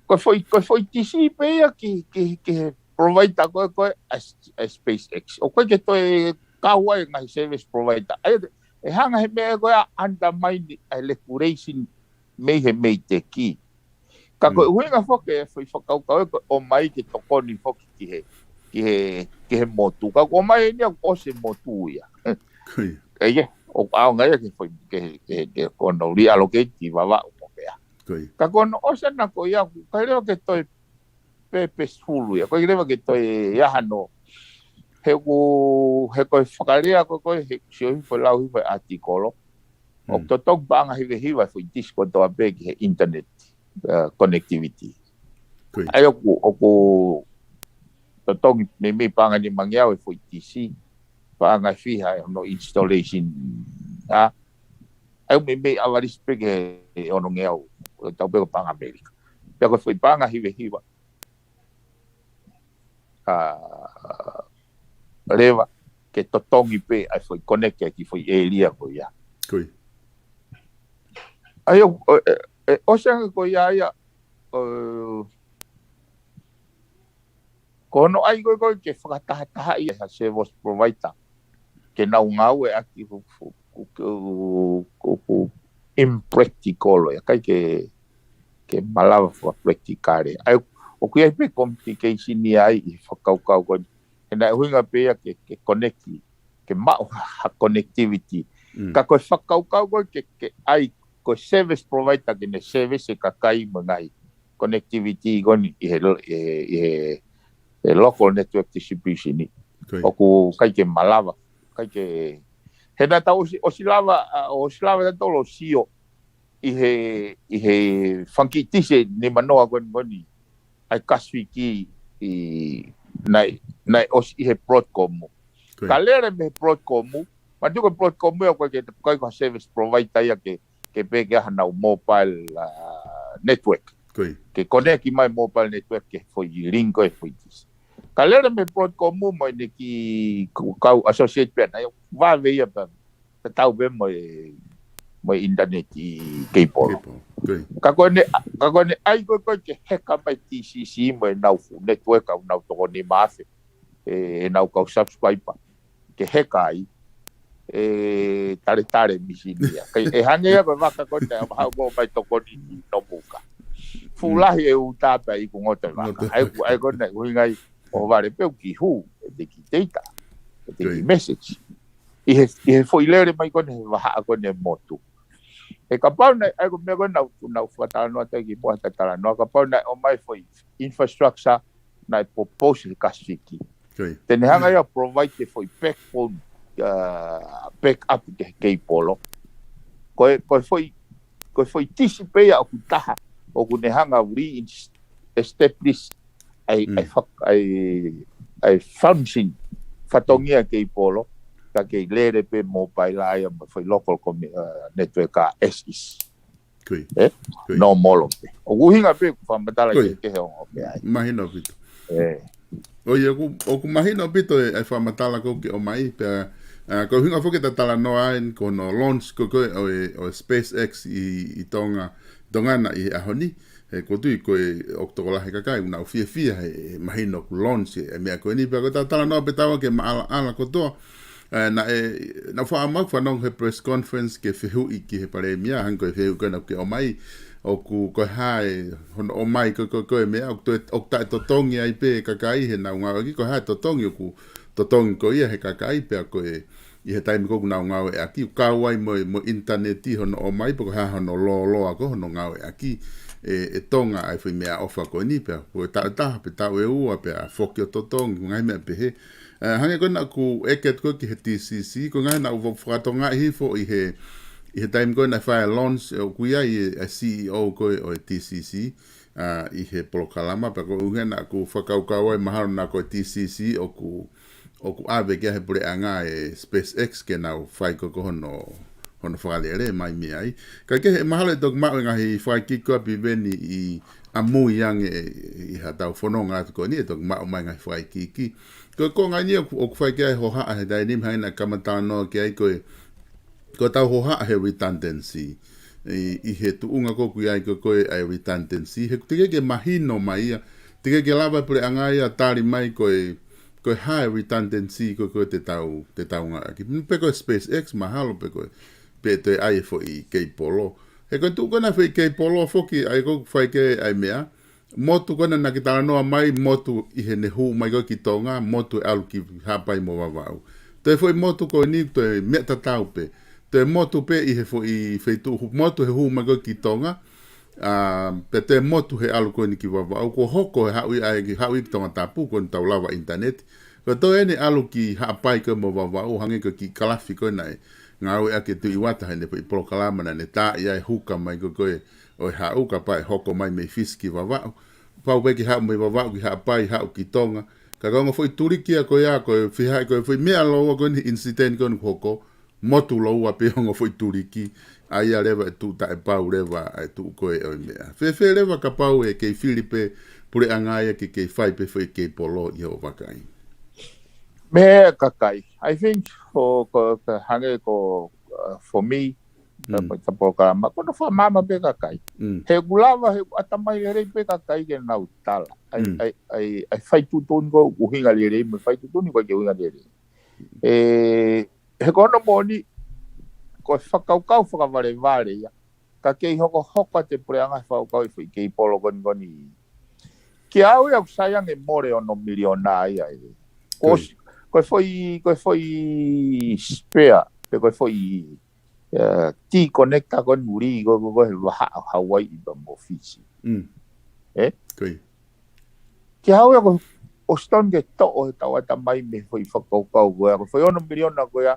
Ko e foʻi, ko e foʻi tisi pē ia ki, ki, ki he provider ko ē, ko ē ʻa, ʻa SpaceX. ʻOku ʻikai ke toe kau ai e ngaahi service provider. ʻA ia, ʻe hanga he meʻa ko ē ʻo undermine ʻa e regulation mei he MEIDECC. Ka ko e Mm. ʻuhinga foki e foʻi fakakaukau ē ko e ʻomai ke tokoni foki ki he, ki he, ki he motu. Ka ʻoku ʻomai eni ʻoku ʻosi e motu ia. Ko ia. ʻE ia, ʻoku ʻaonga ia ke foʻi, ke, ke, ke ko hono reallocate ki Vavaʻu mo meʻa. Ko ia. Ka ko hono ʻosi ʻana ko ia, ʻoku ʻikai leva ke toe purposeful ia. ʻOku ʻikai leva ke toe ʻi ai hano. He ʻoku, he ko e fakalea ko ē, ko e he, sio hifo lau hifo e ʻatikolo. ʻOku Mm. totongi paʻanga hivehiva e foʻi tisi kotoa pē ki he internet, uh, connectivity. Ko ia. ʻA ia ʻoku, ʻoku totongi meimei paʻanga nimangeau e foʻi tisi, paʻanga fiha e hono installation. ʻA, ʻa ia meimei ʻavalisi pē ki he onongeau, ʻo tau pē ko e paʻanga ʻAmelika. Pea ko e foʻi paʻanga hivehiva. ʻA, leva, ke totongi pē ʻa e foʻi connect ki he foʻi ʻēlia ko ia. Ko ia. ʻA ia, ʻo, ʻe, ʻe, ʻosi ange ko ia ia, ʻo, ko hono ʻai ko ē ko ē ke fakatahatahaʻi ʻa e service provider. Ke nau ngāueʻaki ʻoku, ʻoku, ʻoku, ʻoku impractical ia, ʻikai ke, ke malava fakapractical. ʻA ia, ʻoku ʻi ai pē complication ia ai ʻi he fakakaukau ko eni. He naʻe ʻuhinga pē ia ke, ke connect, ke maʻu ha connectivity. Mm. Ka ko e fakakaukau ko ē ke, ke ʻai, ko e service provider ke ne service e kakai mo e ngaahi connectivity ko eni ʻi he, ʻi he, ʻi he, he local network distribution ni. Ko ia. ʻOku ʻikai ke malava, ʻikai ke, he naʻa tau ʻosi, ʻosi lava, ʻa, ʻosi lava tautolu ʻo sio ʻi he, ʻi he fanga kiʻi tisi ʻe nimanoa ko eni, ko eni. ʻA e Kasifiki ʻi, naʻe, naʻe ʻosi ʻi he Broadcom. Ko ia. Ka lele mei he Broadcom, manatuʻi ko e Broadcom ia ʻoku ʻikai ke, ʻikai ko ha service provider ia ke, ke pehē ke ʻai hanau mobile, uh, network. Ko ia. Ke connect mai mobile network ki he foʻi link ko ē foʻi tisi. Ka lele mei he Broadcom mo ʻene kiʻi kau associate pē ʻana ia, vave ia pē tatau pē mo e, mo e internet ʻi Keipolo. Keipolo. Ko ia. Ka ko ʻene, ka ko ʻene ʻai ko ē ko ē ke heka mai T C C mo ʻenau fuʻu network ʻoku nau toko nima afe ʻenau kau subscriber. ke heka ai, ʻe taletale mīsini ia. Kae hangē ia ko e vaka ko eni ʻoku haʻu ʻo ʻomai tokoni ki Nomuka. Fuʻu lahi e uta pea iku ngoto e vaka. ʻA ia ko eni ʻoku ʻuhinga ai ʻo vale pē ʻoku kiʻi hū e dictator, e dictator message. ʻI he, ʻi he foʻi lele mai ko eni he vahaʻa ko eni e motu. He kapau naʻe, ʻa ia ko e meʻa ko eni naʻa ku, naʻa ku fakatalanoa atu ki muʻa he talanoa, kapau naʻe ʻomai foʻi infrastructure naʻe propose he Kasifiki. Te ne hanga ia ʻo provide e foʻi backbone, uh, back up ki he keipolo. Ko e, ko e foʻi, ko e foʻi tisi pē ia ʻoku taha, ʻoku ne hanga re-establish ʻa e, ʻa e function, fatongia keipolo, ka kei lele pē mobile ia mo e foʻi local commu-, uh, network as is. ʻE? No molo pē. ʻOku ʻuhinga pē ʻeku fakamatala kehekehe ʻoku ʻomai ai. Mahino ʻaupito. ʻOku, ʻoku mahino ʻaupito e, e fakamatala ko ē ʻoku ʻomai, pea, uh, ko e ʻuhinga foki ʻeta talanoa eni ko hono launch ko ē ʻo e, ʻo e SpaceX ʻi, ʻi Tonga, Tonga na ʻi he ʻaho ni. He ʻoku ou tui ko e ʻoku tokolahi e kakai ʻoku nau fiefia he, he mahino ʻoku launch e, e meʻa ko eni, pea ko ʻeta talanoa pē taua ke maʻalaʻala kotoa. ʻE, naʻe, naʻa ku faʻa maʻu fanongo he press conference ke fehuʻi ki he palēmia, hangē ko e fehuʻi ko ē naʻa ke ʻomai, ʻoku ko e hā e hono ʻomai ko ē, ko ē, ko ē meʻa, ʻoku toe, ʻoku taʻetotongi ai pē kakai he nau ngāueʻaki, ko e hā e totongi ʻoku totongi ko ia he kakai, pea ko e ʻi he taimi ko ē ʻoku nau ngāueʻaki, ʻoku kau ai mo, mo ʻinitaneti hono ʻomai, pe ko e hā hono lōloa ko ē hono ngāueʻaki e, e Tonga ʻa e foʻi meʻaʻofa ko eni, pea ko e taʻu ʻe taha, pe taʻu ʻe ua, pea foki ʻo totongi, ngaahi meʻa pehē. ʻE, hangē ko ē naʻa ku ʻeke atu ko ē ki he TCC, ko e ngaahi naʻa ku fakatongaʻi hifo ʻi he, ʻi he taimi ko ē naʻe fai e launch, ʻoku ʻi ai e, e CEO ko ē ʻo e TCC, ʻa, ʻi he polokalama, pea ko e ʻuhinga naʻa ku fakakaukau ai mahalo naʻa ko e TCC ʻoku, ʻoku ʻave ki ai he puleʻanga e SpaceX ke nau fai ko ē ko hono, hono fakalele mai mei ai. Kae kehe mahalo ʻe toki maʻu e ngaahi fakaʻikiki ko ē ʻa Piveni ʻi ʻamui ange ʻi, ʻi haʻatau fononga atu ko eni ʻe toki maʻu mai ngaahi fakaʻikiki. Ko e konga eni ʻoku, ʻoku fai ki ai e hohaʻa he taimi ni hangē naʻa kamata talanoa ki ai ko e ko ʻetau hohaʻa he redundancy. ʻI, ʻi he tuʻunga ko ē ʻoku ʻi ai ko ē ko ē ʻa e redundancy. He ʻoku teʻeki ke mahino mai ia. Teʻeki ke lava e puleʻanga ia ʻo tali mai ko e, ko e hā e redundancy ko ē ko ē te tau, te tau ngāueʻaki. Pe ko e SpaceX mahalo pe ko e, pe toe ʻai e foʻi keipolo. He ko e tuʻu ko ē naʻe foʻi keipolo foki ʻa ia ko ē ʻoku fai ki ai e meʻa. Motu ko ena naʻa ke talanoa mai, motu ʻi heʻene hū mai ko ē ki Tonga, motu ʻe ʻalu ki Haʻapai mo Vavaʻu. Toe foʻi motu ko eni, toe meʻa tatau pē. Toe motu pē ʻi he foʻi feituʻu hū, motu he hū mai ko ē ki Tonga, ʻa, pea toe motu he ʻalu ko eni ki Vavaʻu, kuo hoko e haʻu ia ʻa e ki, haʻu ia ki Tongatapu, ko eni tau lava ʻinitaneti. Ko e toe ʻene ʻalu ki Haʻapai ko ē mo Vavaʻu, hangē ko e kiʻi kalafi ko ē naʻe ngāueʻaki ʻe Tuʻi Uata heʻene foʻi polokalama naʻa ne tā ia e huka mai ko ē ko ē ʻo e haʻu kapau ʻe hoko mai mei Fisi ki Vavaʻu. Pau pē ke haʻu mei Vavaʻu ki Haʻapai, haʻu ki Tonga. Ka ko e ongo foʻi tuliki ia ko ia, ko e fiha, ko e foʻi meʻa lōua ko eni incident ko eni kuo hoko, motu lōua pē ongo foʻi tuliki, ʻa ia leva ʻe tuʻu taʻepau leva, ʻa e tuʻu ko ē ʻo e meʻa. Fēfē leva kapau ʻe kei fili pē puleʻanga ia ke kei fai pē foʻi keipolo ʻi hoʻo vakai? Mei he kakai. I think, ko, ko, ko hangē ko, uh, for me, ka Mm. ko e polokalama, ko hono fakamaama pē kakai. Mm. He ʻoku lava, he ʻoku ʻatamai lelei pē kakai ke nau tala. ʻAi, Mm. ʻai, ʻai, ʻai fai tuʻutuʻuni ko ē ʻoku ʻuhinga lelei, mo e fai tuʻutuʻuni ko ē ʻoku ʻikai ke ʻuhinga lelei. ʻE, he ko hono moʻoni, ko e fakakaukau fakavalevale ia. Ka kei hokohoko atu e puleʻanga he fakakaukau ʻi he foʻi keipolo ko eni ko eni. Kiate au ia ʻoku sai ange mole ono miliona ia ʻe. Ko Ko e. s-, ko e foʻi, ko e foʻi spare, pe ko e foʻi, eh, T connector ko eni ʻuli ko, ko, ko e vahaʻa Hauaiʻi pea mo Fisi. Mm. ʻE? Ko e. Kiate au ia ko e ʻosi tonu ke toʻo he tau ʻatamai mei he foʻi fakakaukau ko ia, ko e foʻi ono miliona ko ia,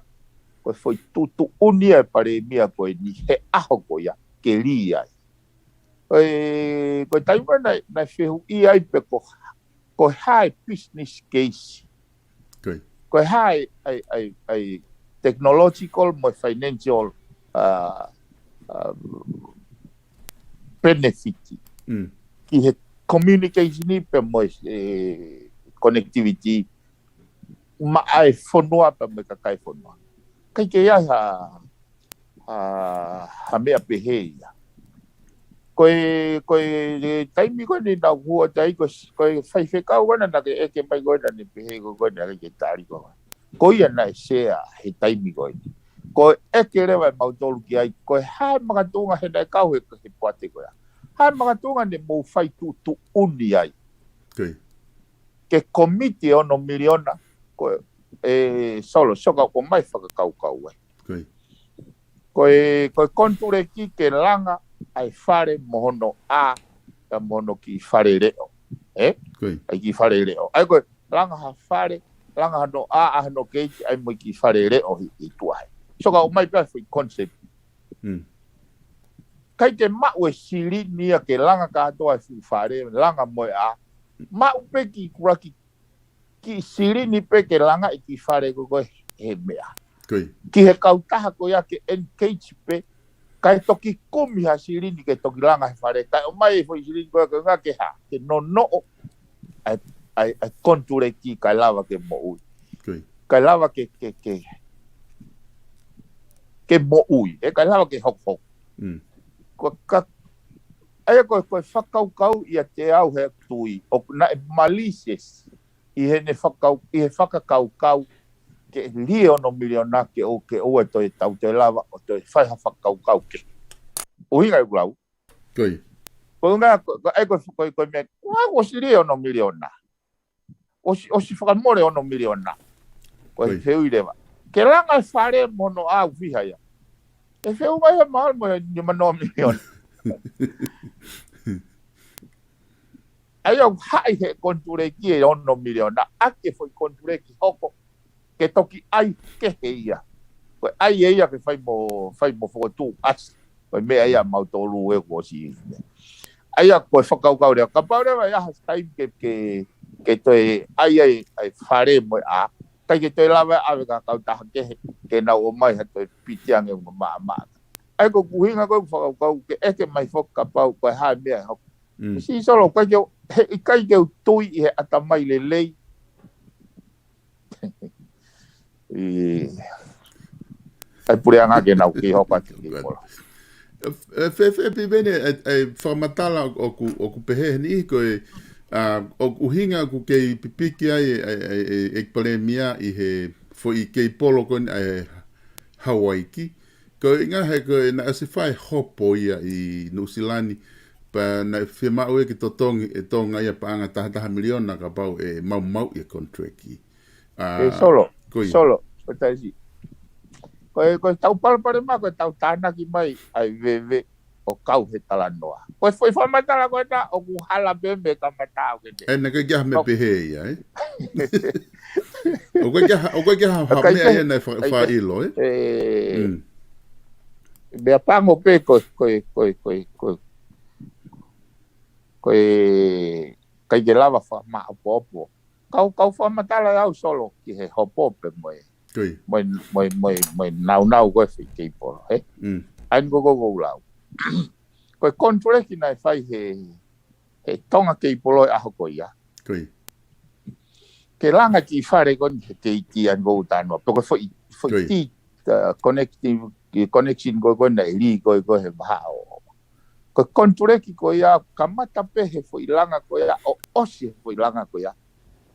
ko e foʻi tuʻutuʻuni ia ʻa e palēmia ko eni he ʻaho ko ia, ke lī ai. Ko e, ko e taimi naʻe, naʻe fehuʻi ai pe ko, ko e hā e business case. Ko e. Ko e hā e, ʻa e, ʻa e, ʻa e technological mo e financial, uh, uh, benefit Mm. ki he communication pea mo e, eh, connectivity maʻa e fonua pea mo e kakai fonua. ʻIkai ke ʻi ai ha, ha, ha meʻa pehē ia. Ko e, ko e, e taimi ko eni naʻa ku ʻoatu ai, ko e, ko e faifekau ko ena naʻa ke ʻeke mai ko ena naʻa ne pehē ko, ko ena ke tali ko. Ko ia naʻe sea he taimi ko ē. Ko e ʻeke leva ʻe mautolu ki ai, ko e hā e makatuʻunga he naʻe kau he, he poate ko ia. Hā e makatuʻunga ne mou fai tuʻutuʻuni ai. Ke komiti e ono miliona, ko e Solo, sio ka ʻomai fakakaukau ai. Ko e, ko e konituleki ke langa ʻa e fale mo hono ʻā, ka mo hono kiʻi fale leʻo. ʻE? ʻA e kiʻi fale leʻo. ʻA ia ko e langa ha fale, langa hano ʻā, ʻā hano keiti, ʻa ia mo e kiʻi fale leʻo ʻi, ʻi tuʻa hē. Sio ka ʻomai pē foʻi concept. ʻIkai ke maʻu e silini ia ke langa kātoa e fuʻu fale, langa mo e ʻā. Maʻu pē kiʻi kulaki kiʻi silini pē ke langa e kiʻi fale ko ē he meʻa. Ki he kautaha ko ia ke engage pē, kae toki kumi ha silini ke toki langa he fale, kae ʻomai e foʻi silini ko ia ke ngā ke hā, ke nonoʻo ʻa e, ʻa e, ʻa e konituleki kae lava ke moʻui. Kae lava ke, ke, ke, ke moʻui, ʻe kae lava ke hokohoko. Ko ka, ʻa ia ko e, ko e fakakaukau ia te au he tui, ʻoku naʻe malicious ʻi heʻene fakakau-, ʻi he fakakaukau ke lie ono miliona ke ʻo, ke ʻoua toe tau toe lava ʻo toe fai ha fakakaukau kehe. ʻUhinga ʻeku lau. Ko e ʻuhinga, ko, ko, ʻa ia ko, ko, ko e meʻa, ko e ʻosi lie ono miliona. ʻOsi, ʻosi fakamole ono miliona. Ko e fehuʻi leva. Ke langa e fale mo hono ʻā ʻoku fiha ia. ʻE feʻunga ia mahalo mo e nima noa miliona. ʻA ia ʻoku haʻi he konituleki e ono miliona, ʻa e foʻi konituleki hoko, ke toki ʻai kehe ia. Ko e ʻai ʻe ia ke fai mo, fai mo fokotuʻu ʻasi. Ko e meʻa ia mautolu ʻe kuo ʻosi. ʻA ia ko e fakakaukau lea, kapau leva ʻe ʻi ai ha taimi ke, ke, ke toe ʻai ai, ʻai fale mo e ʻā, ʻikai ke toe lava ʻave ki ha kautaha kehe, ke nau ʻomai ha toe piti ange mo maʻamaʻa. ʻA ia ko ʻeku ʻuhinga ko ē ʻeku fakakaukau ke ʻeke mai foki kapau ko e hā e meʻa ʻe hoko. Sio Solo, ʻikai ke, he, ʻikai ke u tui ʻi he ʻatamai lelei. ʻI, ʻa e puleʻanga ke nau kei hoko atu ki polo. ʻE, fēfē Piveni, ʻa e, ʻa e fakamatala ʻoku, ʻoku pehē heni ko e, ʻa, ʻoku ʻuhinga ʻoku kei pipiki ai, ʻa e, ʻa e, ʻa e, ʻa e palēmia ʻi he foʻi kei polo ko eni ʻa e Hawaiki. Ko e ʻuhinga he ko e naʻe ʻosi fai hopo ia ʻi Nuʻusila ni, pea naʻe fiemaʻu ia ke totongi ʻe Tonga ia paʻanga taha taha miliona kapau ʻe maumauʻi e konituleki. ʻE Solo, ko ia. Solo, ko taisi. Ko e, ko e tau palopalema, ko e tau tānaki mai ʻa e veve ʻo kau he talanoa. Ko e foʻi fakamatala ko ena ʻoku hala pē mei he kamata ʻo kene. ʻE, naʻe ʻikai ke ʻi ai ha meʻa pehē ia, ʻe? ʻOku ʻikai ke ʻi ai ha, ʻoku ʻikai ke ʻi ai ha, ha meʻa ia naʻe fa-, faʻa ʻilo, ʻe? Meʻa pango pē ko, ko, ko, ko, ko, ko e ʻikai ke lava fakamaʻopoʻopo. Kau, kau fakamatala ʻe au Solo ki he hopo pē mo e, mo e, mo e, mo e, mo e naunau ko ē foʻi kei polo, ʻe? ʻA ia ko ʻeku lau. Ko e konituleki naʻe fai he, he Tonga kei polo he ʻaho ko ia. Ke langa kiʻi fale ko eni he keiti ʻa ia ko ʻeku talanoa. Pea ko e foʻi, foʻi ti, ʻa, connecting, connection ko ē ko ē naʻe lī ko ē ko ē he vahaʻa ʻo. Ko e konituleki ko ia, kamata pē he foʻi langa ko ia, ʻo ʻosi he foʻi langa ko ia.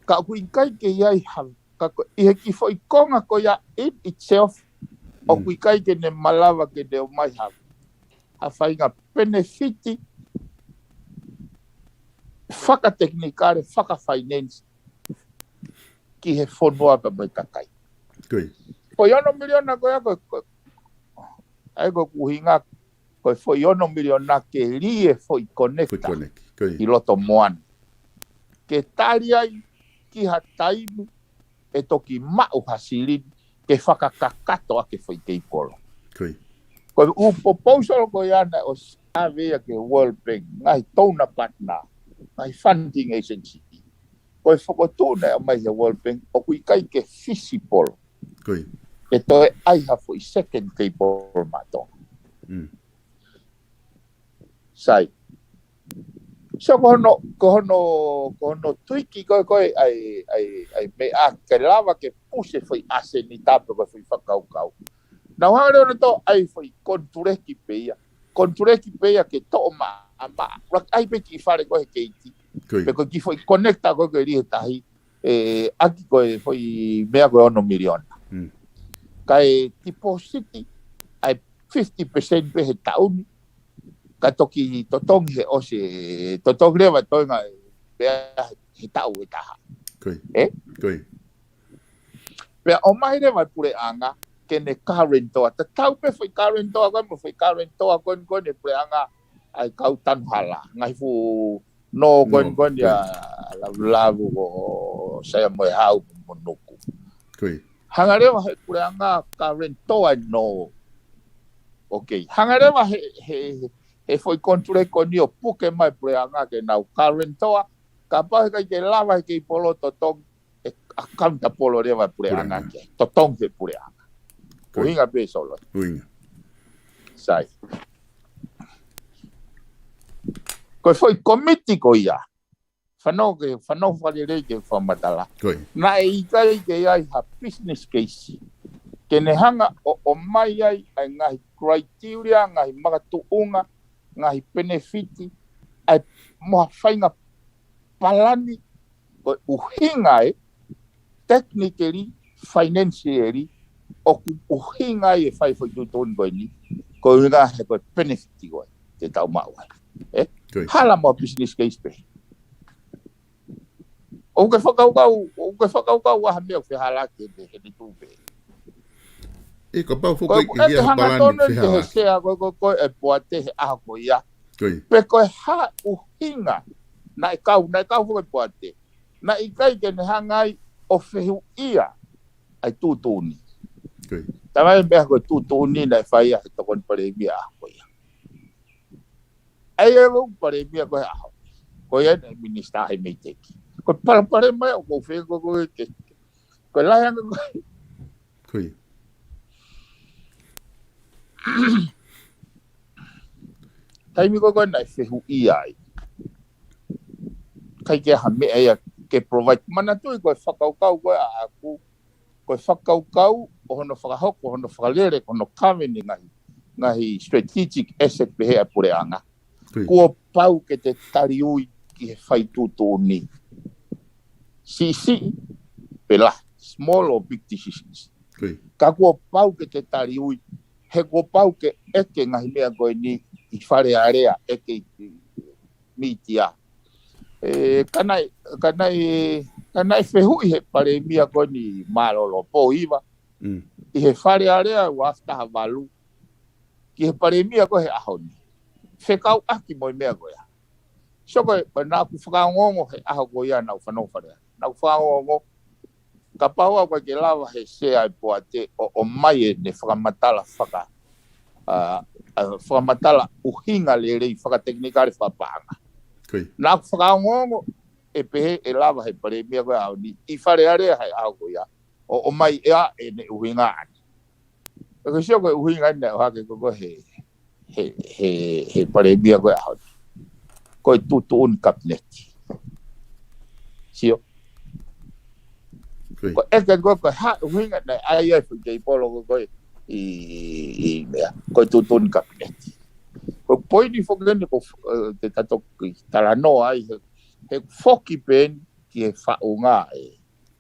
Ka ʻoku ʻikai ke ʻi ai ha, ka ko, ʻi he kiʻi foʻi konga ko ia in itself, ʻoku ʻikai ke ne malava ke ne ʻomai ha, ha faʻahinga penefiti fakatekinikale, fakafinance ki he fonua pea mo e kakai. Ko e ono miliona ko ia ko, ko, ʻa ia ko ʻeku ʻuhinga ko e foʻi ono miliona ke lī e foʻi konekita ʻi loto moana. Ke tali ai ki ha taimi ʻe toki maʻu ha silini ke fakakakato ʻaki e foʻi kei polo. Ko e ʻū proposal ko ia naʻe ʻosi ʻave ia ki he World Bank, ngaahi donor partner, ngaahi funding agency. Ko e fokotuʻu naʻe ʻomai he World Bank, ʻoku ʻikai ke feasible. Ke toe ʻai ha foʻi second kei polo maʻa Tonga. Sai. So ko hono, ko hono, ko hono tuiki ko ē, ko ē ʻa e, ʻa e, ʻa e meʻa ke lava ke push e foʻi ʻasenita pe ko e foʻi fakakaukau. Naʻa nau hanga leva ʻo nau ʻai foʻi konituleki pē ia. Konituleki pē ia ke toʻo maʻamaʻa. Laka ʻai pē kiʻi fale ko ē he keiti. Pe ko e kiʻi foʻi konekita ko ē ke lī he tahi. ʻe ʻaki ko e foʻi meʻa ko e ono miliona. Mm. Kae tipositi ʻa e fifty percent pē he taʻu ni, ka toki totongi he ʻosi, totongi leva toenga pea he taʻu ʻe taha. Ko ia. Ē? Ko ia. Pea ʻomai leva e puleʻanga ke ne guarantor. Tatau pē foʻi guarantor ko ē, mo e foʻi guarantor ko ē, ko ē ʻa e puleʻanga ʻa e kau tanu hala. Ngaahi fuʻu nō ko ē, nō ko ē, ko ia, ē. Lavulavu ko Saia mo e Hau mo Nuku. Ko ia. Hanga leva he puleʻanga guarantor e nō. Ok. Hanga leva he, he, he foʻi contract ko eni ʻo puke mai puleʻanga ke nau guarantor. Kapau heʻikai ke lava he kei polo totongi, ʻe accountable leva puleʻanga. Puleʻanga. Ke totongi he puleʻanga. Ko ia. ʻUhinga pē Solo. ʻUhinga. Sai. Ko e foʻi komiti ko ia. Fanongo ke, fanongo fakalelei ke fakamatala. Ko ia. Naʻe ʻikai ke ʻi ai ha business case. Ke ne hanga ʻo, ʻomai ai ʻa e ngaahi criteria, ngaahi makatuʻunga, ngaahi benefit, ʻa e mo ha faʻahinga palani, ko e ʻuhinga ē, technically, financially, ʻoku ʻuhinga ai e fai foʻi tuʻutuʻuni ko eni, ko e ʻuhinga he ko e benefit ko ē te tau maʻu ai. Ē? Ko ia. Hala mo e business case pē. ʻOku ke fakakaukau, ʻoku ke fakakaukau ʻa ha meʻa ʻoku fehālaaki he, he tuʻu pē. ʻE kapau foki ko e ke ʻeke hanga tonu eni ki he sea ko ē, ko e, ko e poate he ʻaho ko ia. Ko ia. Pe ko e hā ʻuhinga naʻe kau, naʻe kau foki e poate. Naʻe ʻikai ke ne hanga ai ʻo fehuʻia ʻa e tuʻutuʻuni. Ko ia. Talamai meʻa ko e tuʻutuʻuni naʻe fai ʻe he tokoni palēmia ʻaho ko ia. ʻA ia ko e palēmia ko ē he ʻaho. Ko ia naʻe minisitā he Meiteki. Ko e palopalema ia ʻoku ou fie ko ē ke, ko e lahi ange ko ē. Ko ia. Taimi ko ē ko ē naʻe fehuʻia ai. ʻIkai ke ʻi ai ha meʻa ia ke provide. Manatuʻi ko e fakakaukau ko ē ʻaʻaku, ko e fakakaukau ʻo hono fakahoko, hono fakalele, ko hono kaveni ngaahi, ngaahi strategic asset pehē ʻa e puleʻanga. Ko ia. Kuo pau ke te taliui ki he fai tuʻutuʻuni. Siʻisiʻi pe lahi, small or big decisions. Ko ia. Ka kuo pau ke te taliui, he kuo pau ke ʻeke ngaahi meʻa ko eni ʻi Fale Alea, ʻeke ʻi mītia. ʻE, ka naʻe, ka naʻe, ka naʻe fehuʻi he palēmia ko eni mālōlō pō iva. Mm. ʻI he Fale Alea ua afe taha valu. Ki he palēmia ko ē he ʻaho ni. Fekauʻaki mo e meʻa ko ia. So ko e, ko e naʻa ku fakaongoongo he ʻaho ko ia naʻa ku fanongo Fale Alea. Naʻa ku fakaongoongo kapau ʻoku ʻikai ke lava he sea e poate ʻo, ʻomai ʻene fakamatala faka, ʻa, ʻa, fakamatala ʻuhinga lelei fakatekinikale fakapaʻanga. Ko ia. Naʻa ku fakaongoongo ʻe pehē ʻe lava he palēmia ko ē ʻaho ni ʻi Fale Alea he ʻaho ko ia ʻo, ʻomai ʻe ia ʻene ʻuhinga ʻana. ʻOku ke sio ko e ʻuhinga ʻena ʻoku hake ko ē he, he, he, he palēmia ko ē ʻaho ni. Ko e tuʻutuʻuni kapineti. Sio. Ko ia. Ko e ʻeke ko ē ko e hā ʻuhinga naʻe ʻai ai foʻi kei polo ko ē ʻi, ʻi, ʻi meʻa. Ko e tuʻutuʻuni kapineti. Ko e poini foki eni ko, ʻe, te ta toki talanoa ai he, he foki pē eni ki he faʻunga ē.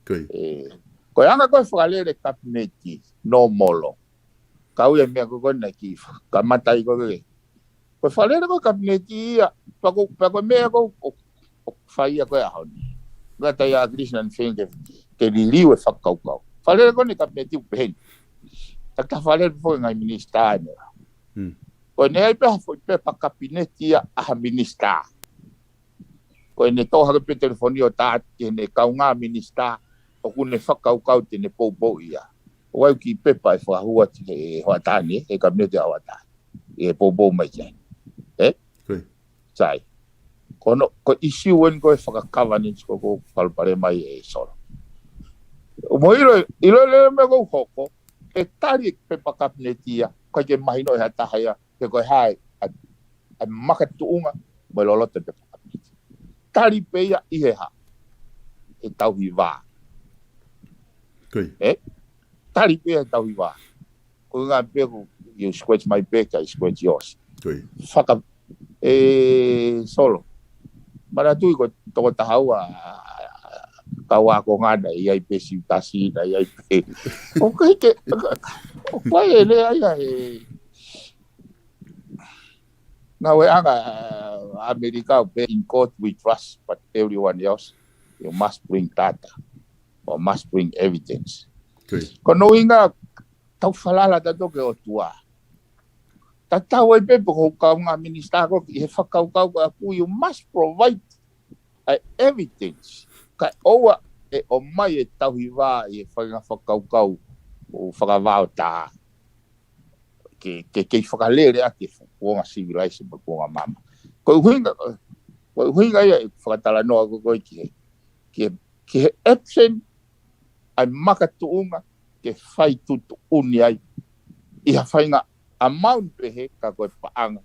Ko ia. ʻE, ko e anga ko ē fakalele kapineti, nōmolo. Kau ia meʻa ko ē ko ē naʻe kiʻi kamata ai ko ē. Ko e fakalele ko ē kapineti ia, pea ko, pea ko e meʻa ko ē ʻoku, ʻoku fai ia ko ē ʻaho ni. Ngata ia ʻa Chris Nanfeng ke, ke liliu e fakakaukau. Fakalele ko ē kapineti ʻoku pehē ni. Ka ta fakalele foki ngaahi minisitā ʻene. Hmm. Ko ʻene ʻai pē ha foʻi pepa kapineti ia ʻa ha minisitā. Ko ʻene toʻo hake pē telefoni ʻo tā atu ki heʻene kaungā minisitā, ʻoku ne fakakaukau te ne poupou ia. ʻOku ʻi ai e kiʻi pepa ʻe fakahū atu he hoʻatā ni, he kapineti hoʻatā ni. ʻE poupou mai ki ai. Ē? Ko ia. Sai. Ko hono, ko e ʻīsiu eni ko e fakagovernance ko ē ʻoku palopalema ai ē Solo. Mo ʻilo, ʻilo lelei e meʻa ʻoku hoko, ʻe tali e pepa kapineti ia, ʻikai ke mahino ʻe ha taha ia, pe ko e hā e, ʻa, ʻa e makatuʻunga mo e loloto e pepa kapineti. Tali pē ia ʻi he hā? He tauhi vā. Ko ia. Ē? Tali pē ia he tauhi vā. Ko e ʻuhinga pē ʻoku you scratch my back, I scratch yours. Ko ia. Faka, ē, Solo. Manatuʻi ko e toko taha ua, kau ākonga naʻe ʻi ai pē Siutasi, naʻe ʻi ai pē. ʻOku ʻikai ke, ʻoku ʻikai ke lea ia he ngāueʻanga ʻa ʻAmelika ʻo pē, "In God we trust, but everyone else, you must bring data or must bring evidence." Ko ia. Ko hono ʻuhinga tau falala tautolu ki he ʻOtua. Tatau ai pē pe ko e kaungā minisitā ko ē, ʻi he fakakaukau ko ē ʻaku, you must provide a evidence. Kae ʻoua ʻe ʻomai e tauhi vā ʻi he faʻahinga fakakaukau ʻo fakavao tā. Ke, ke, ke fakalele ʻaki e fu-, kuonga civilization mo e kuonga maama. Ko e ʻuhinga, ko e ʻuhinga ia e fakatalanoa ko ē ki he, ki he, ki he absent ʻa e makatuʻunga ke fai tuʻutuʻuni ai ʻi ha faʻahinga amount pehē, ka ko e paʻanga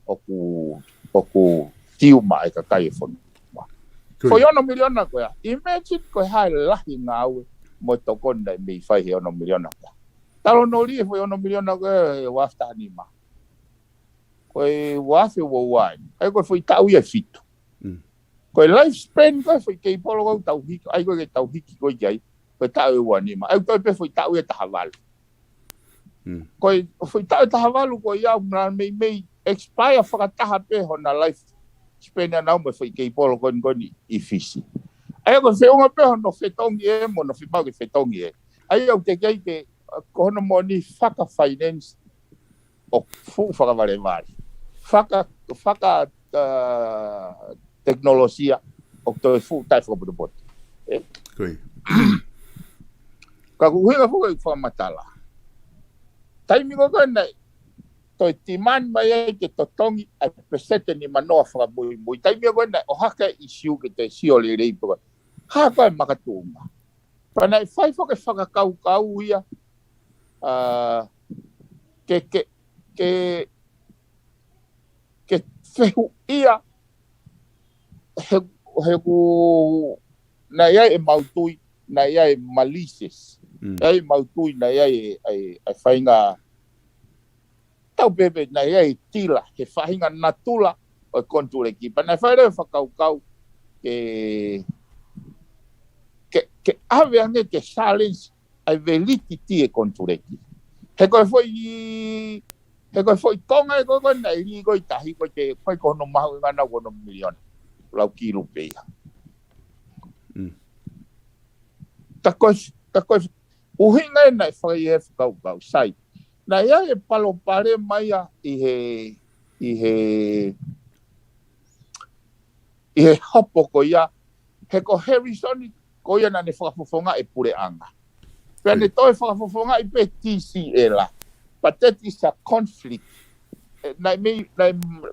ʻoku, ʻoku tiuma ai e kakai e fonua. Ko ia. Foʻi ono miliona ko ia. Imagine ko e hā e lahi ngāue mo e tokoni naʻe mei fai he ono miliona ko ia. Talanoa ʻi he foʻi ono miliona ko ia he ua afe taha nima. Ko e ua afe ua ua ai. ʻA ia ko e foʻi taʻu ia ʻe fitu. Mm. Ko e lifespan ko ē foʻi keipolo ko ē ʻoku tau hiki, ʻa ia ko ē ke tau hiki ko ē ki ai, ko e taʻu ʻe ua nima. ʻA ia ʻoku tau pē foʻi taʻu ia ʻe taha valu. Mm. Ko e foʻi taʻu ʻe taha valu ko ia ʻoku na meimei expire fakataha pē hona lifespan ʻana mo e foʻi keipolo ko eni ko eni ʻi Fisi. ʻA ia ko e feʻunga pē hono fetongi ē, mo hono fiemaʻu ke fetongi ē. ʻA ia ʻoku teʻeki ai ke, ko hono moʻoni faka-finance ʻoku fuʻu fakavalevale. Faka, faka, uh, tekinolosia ʻoku toe fuʻu taʻefakapotopoto. Ē? Ko ia. Ka ko e ʻuhinga foki ʻeku fakamatala. Taimi ko ē naʻe toe demand mai ai ke totongi ʻa e peseti ʻe nimanoa fakamuimui. Taimi ko ē naʻe ʻohake e ʻisiū ke toe sio lelei pē ko ē. Hā ko ē makatuʻunga. Pea naʻe fai foki e fakakaukau ia, ʻa, ke, ke, ke, ke fehuʻia he, he ʻoku, naʻe ʻi ai e mautui, naʻe ʻi ai e malices. Mm. ʻI ai e mautui, naʻe ʻi ai e, e, e faʻahinga tau pehē pē naʻe ʻi ai e tila, he faʻahinga natula ʻo e konituleki. Pea naʻe fai leva e fakakaukau ke, ke, ke ʻave ange ke challenge ʻa e validity e konituleki. He ko e foʻi, he ko e foʻi konga ē ko ē ko ē naʻe lī ko ē ʻi tahi ko ē, ko ē ko hono mahuʻinga ʻana ko hono miliona. Lau kilu pē ia. Mm. Ka ko e, ka ko e ʻuhinga ē naʻe fai e fakakaukau, sai. Naʻe ʻi ai e palopalema ia ʻi he, ʻi he, ʻi he hopo ko ia, he ko Harrison ko ia naʻa ne fakafofongaʻi e puleʻanga. Pea ne toe fakafofongaʻi pē TCL. But that is a conflict. E, naʻe mei, naʻe,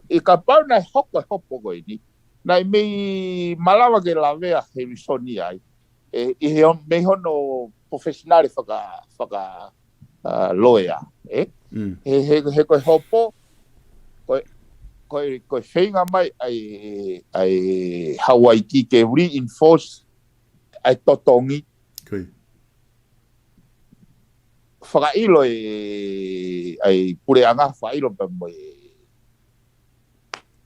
ʻi kapau naʻe hoko e hopo ko eni, naʻe mei malava ke lavea Harrison ia ai. E, ʻi he on-, mei hono professional faka, faka, uh, lawyer, ē? Mm. He, he, he ko e hopo, ko e, ko e, ko e feinga mai ʻa e, ʻa e Hawaiki ke reinforce ʻa e totongi. Ko ia. Fakaʻilo e, ʻa e puleʻanga fakaʻilo pea mo e,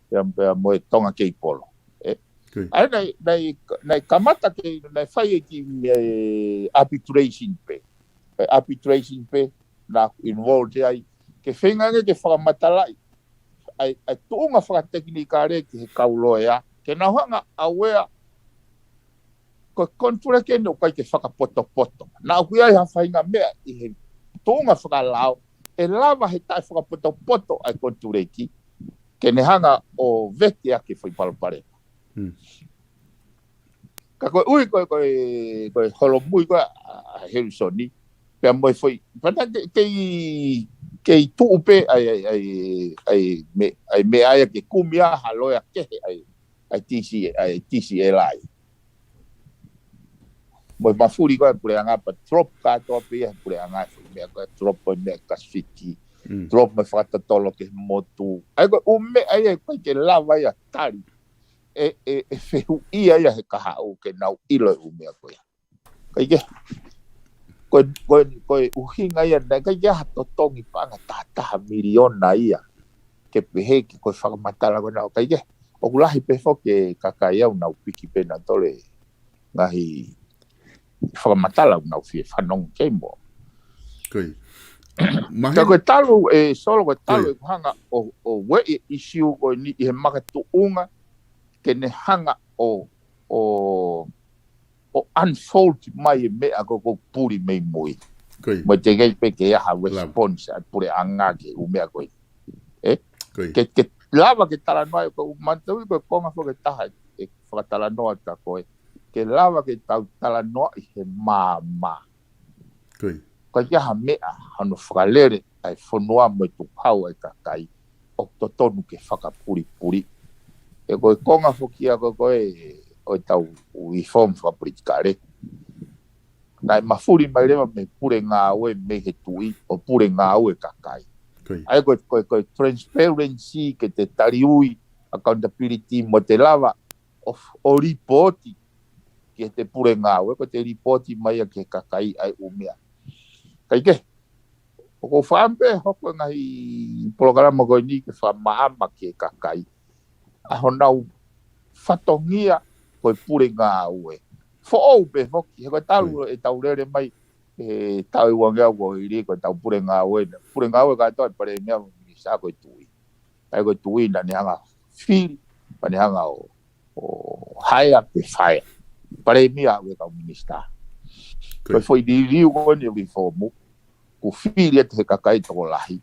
pea, pea mo e Tonga Keipolo. Ē? Ko ia. ʻA ia naʻe, naʻe, naʻe kamata ke, naʻe fai e kiʻi, e, arbitration pē. E arbitration pē, naʻa ku involved ai. Ke feinga ange ke fakamatalaʻi ʻa e, ʻa e tuʻunga fakatekinikale ki he kau loea. Ke nau hanga ʻo aware ko e konituleki eni ʻoku ʻikai ke fakapotopoto. Naʻa ʻoku ʻi ai ha faʻahinga meʻa ʻi he tuʻunga fakalao, ʻe lava he taʻefakapotopoto ʻa e konituleki, ke ne hanga ʻo vete ʻaki e foʻi palopalema. Mm. Ka ko e ʻuhi ko e, ko e, ko e holomui ko ē ʻa, ʻa Harrison, pea mo e foʻi, pea naʻe ke, kei, kei tuʻu pē ʻa e, ʻa e, ʻa e, ʻa e me-, ʻa e meʻa ia ke kumi ʻa ha loea kehe ʻa e, ʻa e TC, ʻa e TCL ai. Mo e mafuli ko ē puleʻanga pea drop kātoa pē ia he puleʻanga, foʻi meʻa ko ē drop ko ē meʻa kasifiki, Mm. drop mo e fakatotolo ki he motu. ʻA ia ko e ʻū meʻa ia ʻoku ʻikai ke lava ia tali. ʻE, ʻe, ʻe fehuʻia ia he kahaʻu ke nau ʻilo e ʻū meʻa ko ia. Kae kehe, ko e, ko e, ko e ʻuhinga ia, naʻe ʻikai ke ʻi ai ha totongi paʻanga taha taha miliona ia. Ke pehē ke ko e fakamatala ko ena, kae kehe, ʻoku lahi pē foki e kakai ʻoku nau piki pē nautolu e ngaahi fakamatala ʻoku nau fie fanongo ki ai mo. Ko ia. Ka ko e talu, ʻe Solo, ko e talu ʻeku hanga ʻo, ʻo ueʻi e ʻisiū ko eni ʻi he makatuʻunga ke ne hanga ʻo, ʻo, ʻo unfold mai e meʻa ko ē ʻoku puli mei mui. Ko ia. Mo e teʻeki ai pē ke ʻi ai ha response ʻa e puleʻanga ki he ʻū meʻa ko ē. Ē? Ko ia. Ke, ke lava ke talanoa, ʻoku ou manatuʻi ko e konga foki ʻe taha ʻe fakatalanoa kia koe. Ke lava ke tau talanoaʻi he maama. Ko ia. Ka ʻi ai ha meʻa, hano fakalele ʻa e fonua mo e tukuhau ʻa e kakai, ʻoku totonu ke fakapulipuli. ʻE ko e konga foki ia ko ē ʻo e tau reform fakapolitikale. Naʻe mafuli mai leva mei he pule ngāue mei he tuʻi ʻo pule ngāue kakai. Ko ia. ʻA ia ko e, ko e, ko e transparency ke te taliui, accountability mo te lava ʻo, ʻo lipooti ki he te pule ngāue, ko te lipooti mai ia ki he kakai ʻa e ʻū meʻa. Kae kehe, ʻoku ou fakaʻamu pē hoko e ngaahi polokalama ko eni ke fakamaama ki he kakai ʻa honau fatongia ko e pule ngāue. Foʻou pē foki, he ko e talu ʻetau lele mai, ʻe tau i uangeau ko ʻIlī ko ʻetau pule ngāue. Pule ngāue kātoa ʻa e palēmia mo e minisitā ko e tuʻi. ʻA ia ko e tuʻi naʻa ne hanga fili, pea ne hanga ʻo, ʻo hire pe fire. Palēmia ʻa e kau minisitā. Ko e foʻi liliu ko eni ʻo e reform, ʻoku fili atu he kakai tokolahi,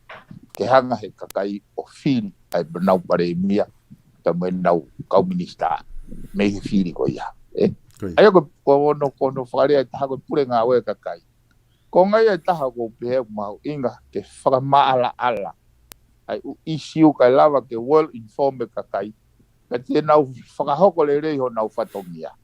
ke hanga he kakai ʻo fili ʻa e nau palēmia, pea mo e nau kau minisitā, mei he fili ko ia. Ē? Ko ia. ʻA ia ko, ko hono, ko hono fakalea ʻe taha ko e pule ngāue kakai. Ko e ngaahi ʻe taha ʻoku ou pehē ʻoku mahuʻinga ke fakamaʻalaʻala ʻa e ʻū ʻisiū kae lava ke well inform e kakai, ka te nau fakahoko lelei honau fatongia.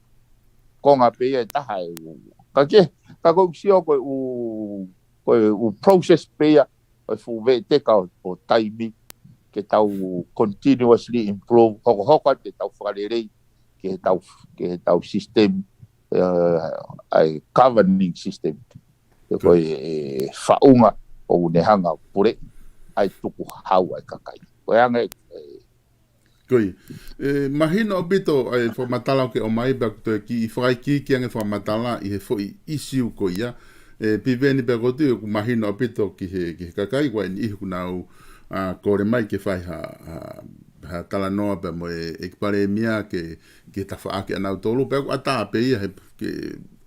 Konga pē ia ʻe taha ʻe ʻū. Ka ke, ka ʻoku ou sio ko e ʻū, ko e ʻū process pē ia, ko e fuʻu veʻeteka ʻo, ʻo taimi, ke tau continuously improve, hokohoko atu ʻetau fakalelei, ke tau, ke tau system, ē, ʻa e governing system. Ko e faʻunga ʻoku ne hanga ʻo pule ʻa e tukuhau ʻa e kakai. Ko e anga ē. Ko ia. ʻE, mahino ʻaupito ʻa e fakamatala ʻoku ke ʻomai pea ʻoku toe kiʻi fakaikiiki ange fakamatala ʻi he foʻi ʻisiū ko ia. ʻE, Piveni pea ʻoku ou tui ʻoku mahino ʻaupito ki he, ki he kakai ko eni ʻoku nau, ʻa, kole mai ke fai ha, ha, ha talanoa pea mo e, ʻEiki Palēmia ke, ke tafaʻaki ʻa nautolu pea ʻoku ʻatā pē ia he ke,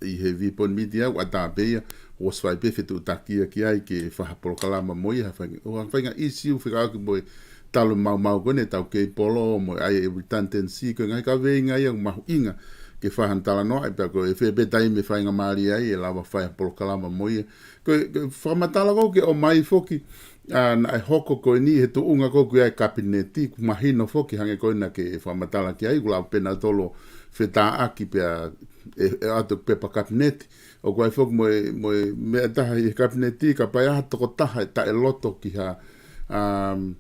ʻi he Vipon Media ʻoku ʻatā pē ia, ʻosi fai pē fetuʻutaki ia ki ai ke fai ha polokalama mo ia, ha faʻahinga, ʻo ha faʻahinga ʻisiū fekauʻaki mo e talu maumau ko eni ʻetau keipolo mo e ʻai e redundancy ko e ngaahi kaveinga ia ʻoku mahuʻinga ke fai hano talanoa ai pea ko e fē pē taimi ʻe faingamālie ai ʻe lava fai ha polokalama mo ia. Ko e, ko e fakamatala ko ē ʻoku ke ʻomai foki, ʻa, naʻe hoko ko eni he tuʻunga ko ē ʻoku ʻi ai e kapineti, ʻoku mahino foki hangē ko ena naʻa ke fakamatala ki ai, ʻoku lava pē nautolu ʻo fetāʻaki pea ʻe, ʻe ʻoatu pepa kapineti. ʻOku ʻi ai foki mo e, mo e meʻa ʻe taha ʻi he kapineti, kapau ʻe ʻi ai ha tokotaha ʻe taʻeloto ki ha, um,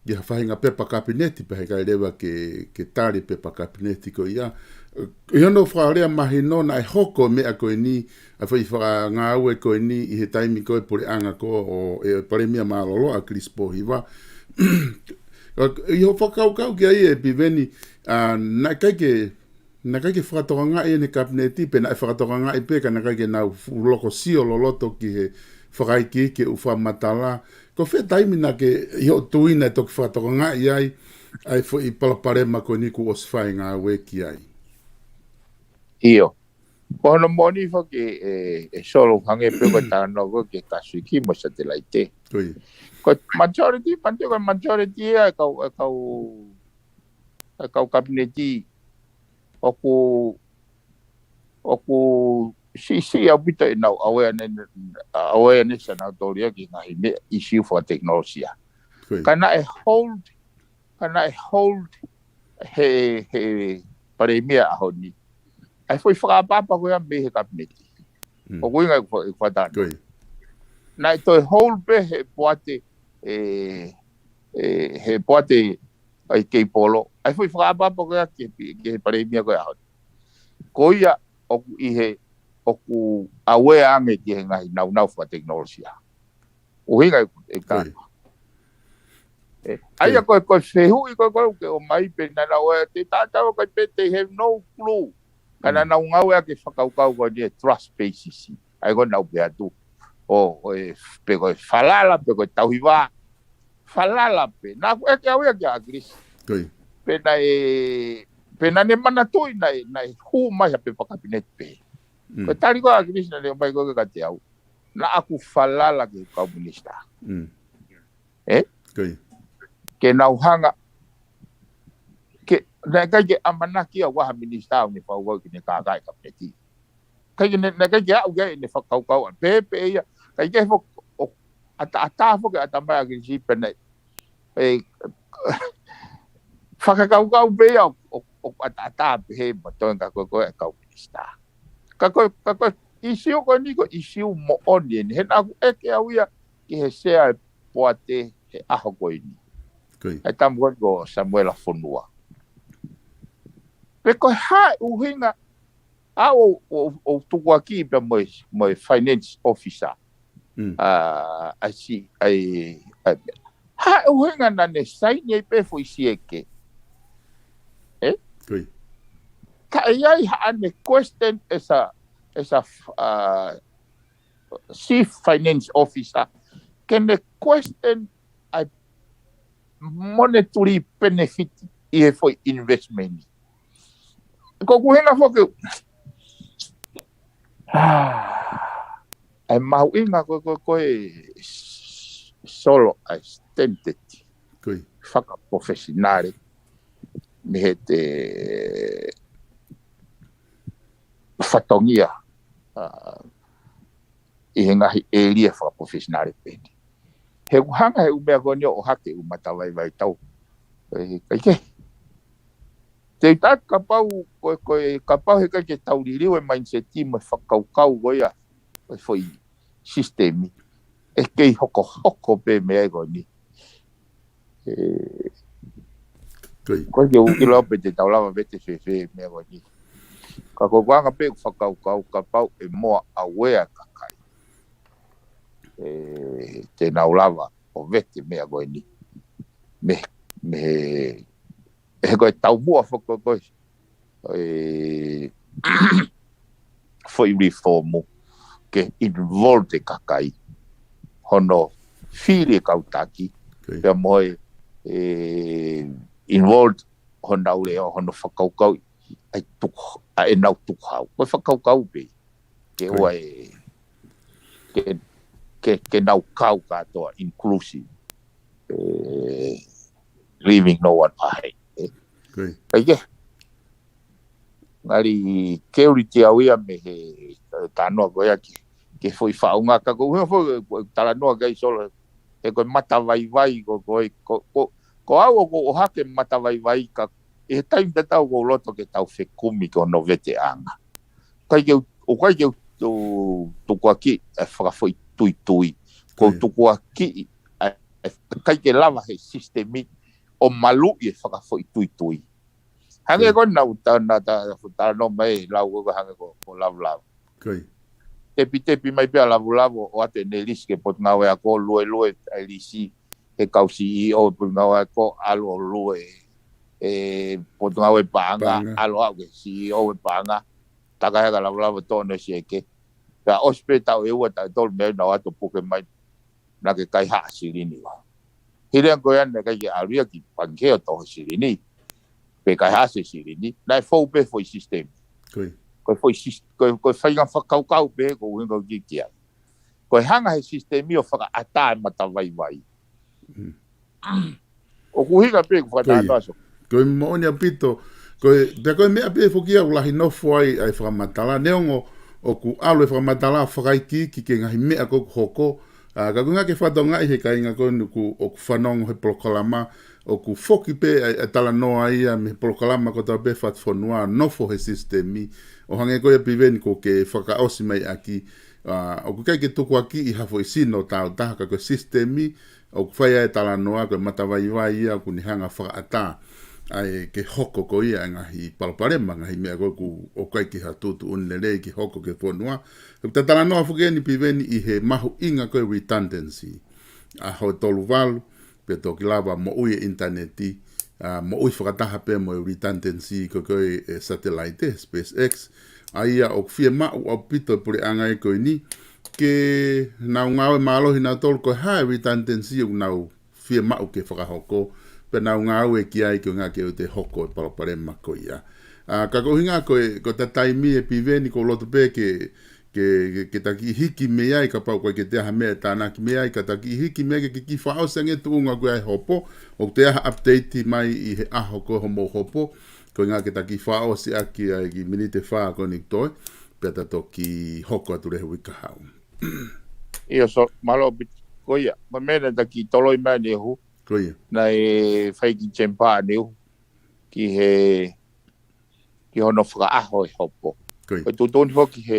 ʻi ha faʻahinga pepa kapineti pea heʻikai leva ke, ke tali pepa kapineti ko ia. ʻI hono fakalea mahino naʻe hoko e meʻa ko eni, ʻa e foʻi fakangāue ko eni ʻi he taimi ko ē puleʻanga ko ē ʻo e Palēmia mālōlō ʻa Kilisi Pōhiva. ʻI hoʻo fakakaukau ki ai ʻe Piveni, ʻa, naʻe ʻikai ke, naʻe ʻikai ke fakatokangaʻi ʻe he kapineti pe naʻe fakatokangaʻi pē ka naʻe ʻikai ke nau fuʻu loko sio loloto ki he fakaikiiki ʻo e fakamatala. Ko e fē taimi naʻa ke ʻi hoʻo tui naʻe toki fakatokangaʻi ai ʻa e foʻi palopalema ko eni kuo ʻosi fai e ngāue ki ai? ʻIo. Ko hono moʻoni foki ʻe, ʻe Solo hangē pē ko e talanoa ko ē ki he Kasuiki mo e satelaite. Ko ia. Ko e majority, pante ko e majority ia ʻa e kau, ʻa e kau, ʻa e kau kapineti ʻoku, ʻoku siʻisiʻi ʻaupito ʻenau awareness, awareness ʻanautolu ia ki he ngaahi meʻa ʻisiū fakatekinolosia. Ko ia. Ka naʻe hold, ka naʻe hold he, he Palēmia ʻaho ni ʻa e foʻi fakaʻapaʻapa ko ia mei he kapineti. Mm. ʻOku ʻuhinga ʻeku fa-, ʻeku fakatalanoa. Ko ia. Naʻe toe hold pē he poate, ʻe, ʻe, he poate ʻa e keipolo ʻa e foʻi fakaʻapaʻapa ko ia ki he pi-, ki he Palēmia ko ia ʻaho ni. Ko ia ʻoku ʻi he, ʻoku aware ange ki he ngaahi nāunau fakatekinolosia. ʻUhinga ʻeku, ʻeku Ko ia. talanoa. ʻE, ʻa ia ko e, ko e fehuʻi ko ē ʻoku ke ʻomai pē naʻa nau ʻoua te tatau kai pē they have no clue. Ka naʻa nau ngāueʻaki e fakakaukau ko eni e trust basis. ʻA ia ko ē naʻa nau pehē atu, ʻo, ʻo e, pe ko e falala, pe ko e tauhi vā. Falala pē. Naʻa ku ʻeke au ia kia ʻAkilisi. Pea naʻe, pea naʻa ne manatuʻi naʻe, naʻe hū mai ha pepa kapineti pē. Ko e tali ko ē ʻa ʻAkilisi naʻa ne ʻomai ko ē kiate au. Naʻa ku falala ki he kau minisitā. ʻE? Ke nau hanga, ke, naʻe ʻikai ke ʻamanaki au ha minisitā ʻoku ne fakakaukau ke ne kākaaʻi e kapineti. ʻIkai ke ne, naʻe ʻikai ke aʻu ki ai ʻene fakakaukau ʻana. Pehē pē ia, ʻikai ke foki, ʻo, ʻataʻatā foki ʻatamai ʻa ʻAkilisi pea naʻe, ʻe, fakakaukau pē ia ʻo, ʻo, ʻo ʻataʻatā pehē mo e toenga ko ē ko ē e kau minisitā. Ka ko e, ka ko e ʻīsiu ko eni ko e ʻīsiu moʻoni eni. He naʻa ku ʻeke au ia ki he sea e poate he ʻaho ko eni. ʻA e tama ko eni ko Samuela Fonua. Pe ko e hā e ʻuhinga ʻa ʻo, ʻo, ʻo tukuakiʻi pea mo e, mo e finance officer. ʻA, ʻa si, ʻa e, ʻa e, hā e ʻuhinga naʻa ne saini ai pē foʻi sieke. ʻE? Ka ʻe ʻi ai haʻane question as a, as a, uh, chief finance officer. Ke ne question ʻa e monetary benefit ʻi he foʻi investment. Ko ʻeku ʻuhinga foki, ʻa e mahuʻinga ko, ko, ko e s-, solo ʻa e standard fakaprofesinale mei he te fatongia, ʻa, ʻi he ngaahi ʻēlia fakaprofesinale pē eni. He ʻoku hanga he ʻū meʻa ko eni ʻo ʻohake ʻū matavaivai tau. ʻE, ʻikai ke. Te u tala kapau, ko, ko e, kapau he ʻikai ke tau liliu e mindset mo e fakakaukau ko ia, ko e foʻi sisitemi. ʻE kei hokohoko pē meʻa ko eni. ʻE, ko e ke uki lau pe te tau lava vete fēfē meʻa ko eni. Ka ko e anga pē ʻeku fakakaukau kapau ʻe more aware kakai. ʻE, te nau lava ʻo vete meʻa ko eni. Mei, mei he, he ko e taumuʻa foki ko e, e, foʻi reform ke involve e kakai. Hono fili e kau taki. Pea mo e, e, involve honau leʻo, hono fakakaukau ʻa e tuku, ʻa ʻenau tukuhau. Ko e fakakaukau pē. Ke ʻoua ʻe, ke, ke, ke nau kau kātoa inclusive. ʻE, leaving no one behind. ʻE. ʻIkai ke. Ngali ke ʻuli te au ia mei he, e, talanoa ko ia ke, ke foʻi faʻunga ka ko e ʻuhinga foʻi, ko e talanoa ki ai Solo. He ko e matavaivai ko, ko, ko, ko, ko au ʻoku ou ʻohake matavaivai ka ʻi he taimi tatau ʻoku ou loto ke tau fekumi ki hono veteʻanga. ʻIkai ke u, ʻoku ʻikai ke u, u tukuakiʻi e fakafoʻituitui. ʻOku ou tukuakiʻi e, e, ʻikai ke lava he sisitemi ʻo maluʻi e fakafoʻituitui. Hangē ko ena naʻa ta, naʻa ta, talanoa mai, lau ko e hangē ko, ko Lavulavu. Tepitepi mai pē ʻa Lavulavu, ʻoatu ʻene lisi ki he Potungāue Ako, luelue ʻa e lisi he kau C E O Potungāue Ako, ʻalu ʻo lue e Potungāue Paʻanga, ʻalu ʻo aʻu ki he C E O e Paʻanga, taka heka Lavulavu toʻo hono sieke. Pea ʻosi pē taʻu ʻe ua, taʻu ʻe tolu mei ai naʻe ʻoatu puke mai naʻa ke kaihaʻa silini ua. Hili ange ko ia naʻe ʻikai ke ʻalu ia ki pangikē ʻo toʻo silini. Pe kaihaʻasi silini. Naʻe fou pē foʻi sisitemi. Ko e foʻi sis-, ko e, ko e faʻahinga fakakaukau pē ko e ʻuhinga ʻoku ou kiki ai. Ko e hanga he sisitemi ʻo fakaʻatā e matavaivai. ʻOku ʻuhinga pē ʻeku fakatalanoa Solo. Ko e moʻoni ʻaupito, ko e, pea ko e meʻa pē foki ia ʻoku lahi nofo ai ʻa e fakamatala, neongo ʻoku ʻalu e fakamatala fakaikiiki ki he ngaahi meʻa ko ē ʻoku hoko, ʻa, ka ʻoku ʻuhinga ke fakatokangaʻi he kāinga ko eni ʻoku, ʻoku fanongo he polokalama, ʻoku foki pē ʻa e, ʻa e talanoa ia mei he polokalama kotoa pē fakafonua nofo he sisitemi, ʻo hangē ko ia Piveni ʻoku ke fakaʻosi mai ʻaki, ʻa, ʻoku ʻikai ke tukuakiʻi ha foʻi sino tāutaha ka ko e sisitemi, ʻoku fai ai e talanoa ko e matavaivai ia ʻoku ne hanga fakaʻatā ai ke hoko ko ia e ngaahi palopalema, ngaahi meʻa ko ē ʻoku ʻikai ke ha tuʻutuʻuni lelei ke hoko ki he fonua. ʻOku ta talanoa foki eni Piveni ʻi he mahuʻinga ko e redundancy. ʻAho tolu valu, pea toki lava moʻui e ʻinitaneti, ʻa, moʻui fakataha pē mo e redundancy ko ē ʻa e satellite, SpaceX. ʻA ia ʻoku fiemaʻu ʻaupito e puleʻanga ko eni ke nau ngāue mālohi nautolu, ko e hā e redundancy ʻoku nau fiemaʻu ke fakahoko, pea nau ngāue ki ai ko e ʻuhinga ke ʻoua te hoko e palopalema ko ia. ʻA, ka ko e ʻuhinga ko e, ko ʻeta taimi ē Piveni, ʻoku ou loto pē ke, ke, ke, ke ta kiʻi hiki mei ai, kapau ʻoku ʻikai ke toe ʻi ai ha meʻa ʻe tānaki mei ai, ka ta kiʻi hiki mei ai ke, ke kiʻi fakaʻosi ange e tuʻunga ko ia ʻa e hopo, ʻoku toe ʻi ai ha update mai ʻi he ʻaho ko ē hoʻomou hopo, ko e ʻuhinga ke ta kiʻi fakaʻosi ʻaki ʻa e kiʻi miniti ʻe fā ko eni ʻoku toe, pea ta toki hoko atu leva he uike kahaʻu. ʻIo, Solo, mālō ʻaupito. Ko ia, mo e meʻa naʻa ta kiʻi toloi mai ʻaneuhu. Ko ia. Naʻe fai e kiʻi jump ʻaneuhu ki he, ki hono fakaʻaho e hopo. Ko ia. Ko e tuʻutuʻuni foki he,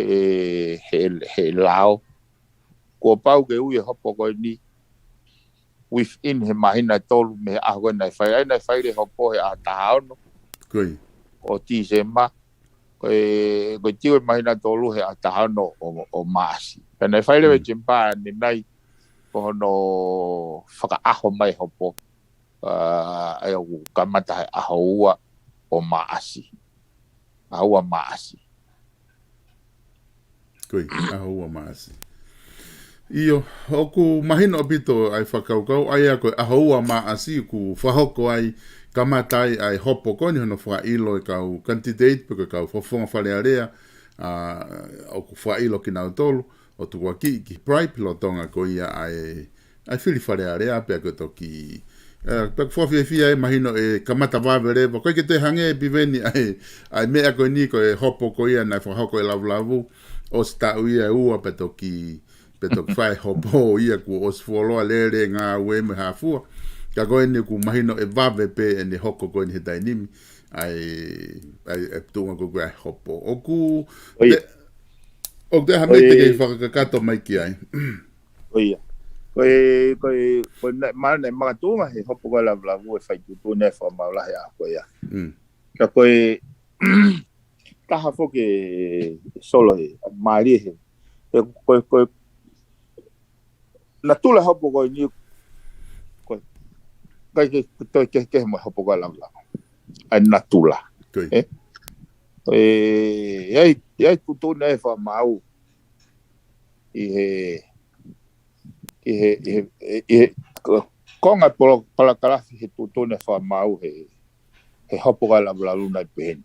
he, he lao. Kuo pau ke ui e hopo ko eni within he māhina ʻe tolu mei he ʻaho ko ē naʻe fai ai, naʻe fai e hopo he ʻaho taha ono. Ko ia. ʻO Tīsema. Ko e, ko e tiu e māhina ʻe tolu he ʻaho taha ono ʻo, ʻo Maʻasi. Pea naʻe fai leva e jump ʻanenai ʻa hono fakaʻaho mai e hopo. ʻA, ʻa ia ʻoku kamata he ʻaho ua ʻo Maʻasi. ʻAho ua Maʻasi. Ko ia, ʻaho ua Maʻasi. ʻIo, ʻoku mahino ʻaupito ʻa e fakakaukau, ʻa ia ko e ʻaho ua Maʻasi ʻoku fakahoko ai, kamata ai ʻa e hopo ko eni hono fakaʻilo e kau candidate pe ko e kau fakafofonga Fale Alea, ʻa, ʻoku fakaʻilo kinautolu ʻo tukuakiʻi ki he bribe lolotonga ko ia ʻa e, ʻa e fili Fale Alea pea ko e toki, ʻa, pea ʻoku fakafiefia e mahino ʻe kamata vave leva. ʻOku ʻikai ke toe hangē Piveni ʻa e, ʻa e meʻa ko eni ko e hopo ko ia naʻe fakahoko ʻe Lavulavu, ʻosi taʻu ia ʻe ua pea toki, pea toki fai e hopo ia kuo ʻosi fuoloa lele ngāue mo e hā fua. Ka ko eni ʻoku mahino ʻe vave pē ʻene hoko ko eni he taimi ni. ʻA e, ʻa e, ʻa e tuʻunga ko ē ʻa e hopo. ʻOku, ʻo ia. Te, ʻoku toe ʻi ai ha meʻa te ke fakakakato mai ki ai? Ko ia. Ko e, ko e, ko e naʻe, ma-, naʻe makatuʻunga he hopo ko ē ʻa Lavulavu e fai tuʻutuʻuni e fakamaau lahi ʻa ko ia. Mm. Ka ko e taha foki ē Solo ē, mālie he. He ko e, ko e natula hopo ko eni, ko e, ʻikai ke, ke toe kehekehe mo e hopo ko ē ʻa Lavulavu. ʻA e natula. Ko ia. Ē? ʻE, ʻi ai, ʻi ai tuʻutuʻuni e fakamaau ʻi he, ʻi he, ʻi he, ʻi he, ko-, konga polo-, palakalafi he tuʻutuʻuni e fakamaau he, he hopo ko ē ʻa Lavulavu naʻe pehē ni.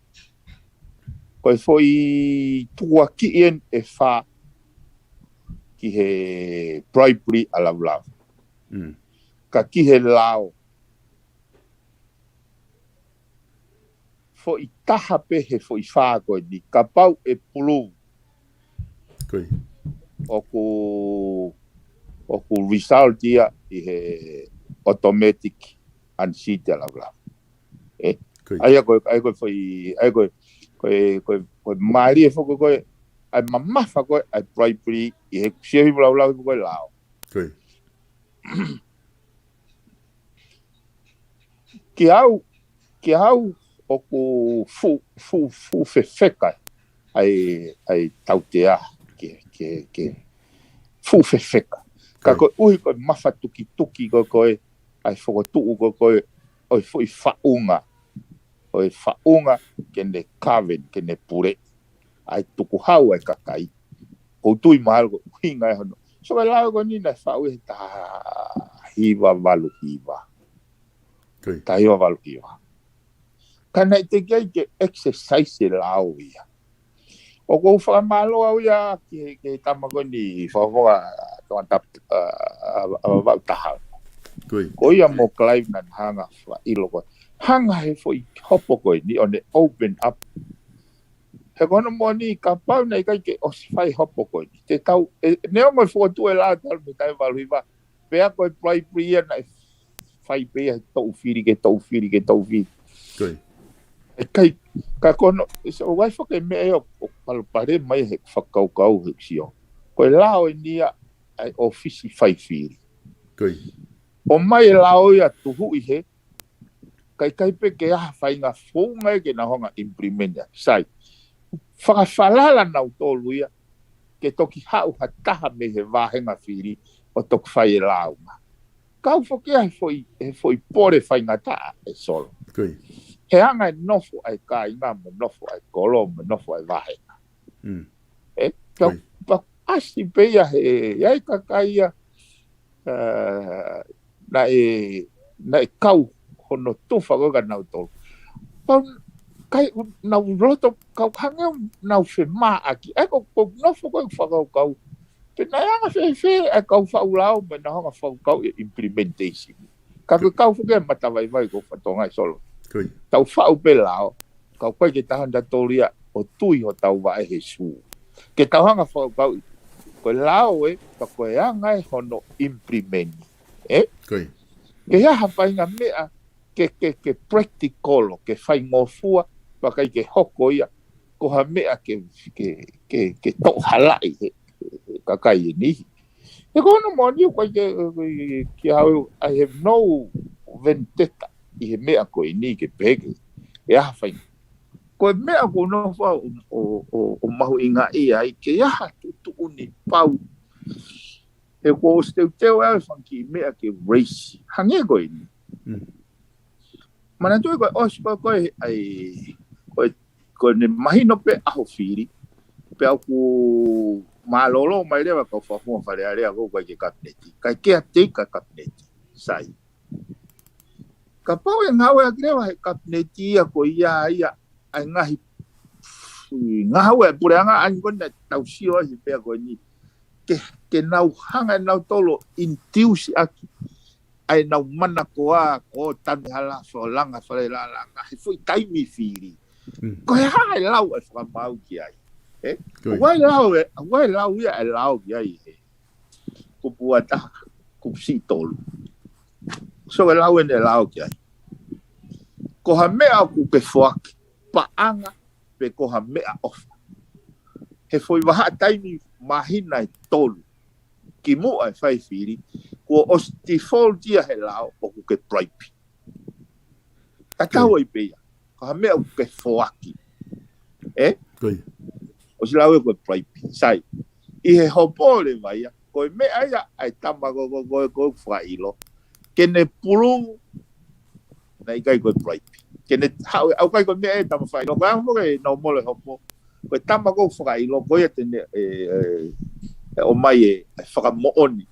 Ko e foʻi tukuakiʻi eni ʻe fā ki he bribery ʻa Lavulavu. Mm. Ka ki he lao, foʻi taha pē he foʻi fā ko eni, kapau ʻe pulu. Ko ia. ʻOku, ʻoku result ia ʻi he automatic unseat ʻa Lavulavu. Ē? Ko ia. ʻA ia ko e, ʻa ia ko e foʻi, ʻa ia ko e, ko e, ko e, ko e mālie foki ko ē, ʻa e mamafa ko ē ʻa e bribery ʻi he sio hifo Lavulavu ko ē lao. Ko ia. Kiate au, kiate au ʻoku fuʻu, fuʻu, fuʻu fefeka ʻa e, ʻa e tautea ke, ke, ke fuʻu fefeka. Ka Ko ia. koeʻuhi ko e mafatukituki ko ē, ko ē, ʻa e fokotuʻu ko ē, ko ē, ʻo e foʻi faʻunga, ʻo e faʻunga ke ne govern, ke ne pule. ʻA e tukuhau ʻa e kakai. ʻOku ou tui mahalo ko e ʻuhinga ia hono. So, ko e lao ko eni naʻe faʻu he taha hiva valu hiva. Ko ia. Taha hiva valu hiva. Ka naʻe teʻeki ai ke exercise e lao ia. ʻOku ou fakamālō au ia ki he, ki he tama ko eni fakafofonga Tongatapu, ʻa, ʻa, ʻa, Vavaʻu taha. Ko ia. Ko ia mo Clive naʻa na hanga fakaʻilo ko ē. Hanga he foʻi hopo ko eni ʻo ne open up. He ko hono moʻoni kapau naʻe ʻikai ke ʻosi fai hopo ko eni. Te tau, ʻe, neongo e fokotuʻu e lao talu mei he taha hiva valu hiva. Pea ko e bribery ia naʻe fai pē ia he toʻu fili ki he toʻu fili ki he toʻu fili. Ko ia. ʻE ʻikai, ka ko hono, ʻe se ʻoku ʻi ai foki e meʻa ia ʻoku, ʻoku palopalema mai he fakakaukau he sio. Ko e lao eni ia ʻa e ʻōfisi fai fili. Ko ia. ʻOmai e lao ia tuhuʻi he, ka ʻikai pē ke ʻi ai ha faʻahinga founga ia ke nau hanga implement ia. Sai. Fakafalala nautolu ia, ke toki haʻu ha taha mei he vāhenga fili ʻo toki fai e lao. Kau foki ia he foʻi, he foʻi pole faingataʻa ē Solo. He anga e nofo ʻa e kāinga mo nofo ʻa e kolo mo nofo ʻa e vāhenga. Ē, pea, pea ʻasi pē ia he, ʻi ai e kakai ia, ā, naʻe, naʻe kau hono tufa ko ē kia nautolu. Pea kai, nau loto kau hangē ʻoku nau femāʻaki. ʻA ia ko, ko e nofo ko ē fakakaukau. Pe naʻe anga fēfē ʻa e kau faʻu lao mo ʻenau hanga fakakaukau e implementation. Ka ko e kau foki e matavaivai ko fatonga e solo. Tau faʻu pē lao. Ka ʻoku ʻikai ke tau hanga ʻo tōlia ʻo tui hotau vaʻe he sū. Ke tau hanga fakakaukau ʻi, ko e lao ē, ka ko e anga ē hono implement. Ē? Ke ʻi ai ha faʻahinga meʻa ke, ke, ke practical, ke faingofua, pea ʻikai ke hoko ia ko ha meʻa ke, ke, ke, ke toʻo halaʻi he, he kakai ʻe niʻihi. He ko hono moʻoni ʻoku ʻikai ke, ke, ke, ke, I have no vendetta ʻi he meʻa ko eni ke pehē ke ʻi ai ha faʻahinga. Ko e meʻa ʻoku ou nofo ʻo, ʻo, ʻo, ʻo mahuʻingaʻia ai ke ʻi ai ha tuʻutuʻuni pau. He kuo ʻosi teuteu ʻa e fanga kiʻi meʻa ke raise. Hangē ko eni. Manatuʻi ko e ʻosi ko ē, ko e, ʻa e, ko e, ko ʻene mahino pē ʻaho fili. Pea ʻoku mālōlō mai leva kau fafua Fale Alea ko ē ʻoku ʻikai ke kapineti. Kae ke a tei ka kapineti. Sai. Kapau ʻe ngāueʻaki leva he kapineti ia ko ia ia ʻa e ngaahi, ngāue ʻa e puleʻanga ʻa eni ko eni naʻa tau sio ai he pea ko eni. Ke, ke nau hanga ʻe nautolu ʻo induce ʻaki ʻa ʻenau manakoa ko Tanu Hala, Solanga, Fale Lalanga, he foʻi taimi fili. Ko e hā e lau ʻe fakamaau ki ai? Ē? ʻOku ʻi ai e lau ē, ʻoku ʻi ai e lau ia ʻe lau ki ai he kupu ua taha, kupu siʻi tolu. So e lau ʻeni ʻe lau ki ai. Ko ha meʻa ʻoku ke foaki, paʻanga, pe ko ha meʻaʻofa. He foʻi vahaʻa taimi māhina ʻe tolu kimuʻa e fai fili, kuo ʻosi default ia he lao ʻoku ke bribe. Tatau ai pē ia, ko ha meʻa ʻoku ke foaki. Ē? ʻOsi lau ē ko e bribe. Sai. ʻI he hopo leva ia, ko e meʻa ia ʻa e tama ko, ko, ko, ko fakaʻilo. Ke ne puluvu, naʻe ʻikai ko e bribe. Ke ne haʻu, ʻoku ʻikai ko e meʻa ʻe tama fakaʻilo. Ko e anga foki e nau mole hopo. Ko e tama ko fakaʻilo, ko ia te ne, ē, ē, ē, ʻomai e, e fakamoʻoni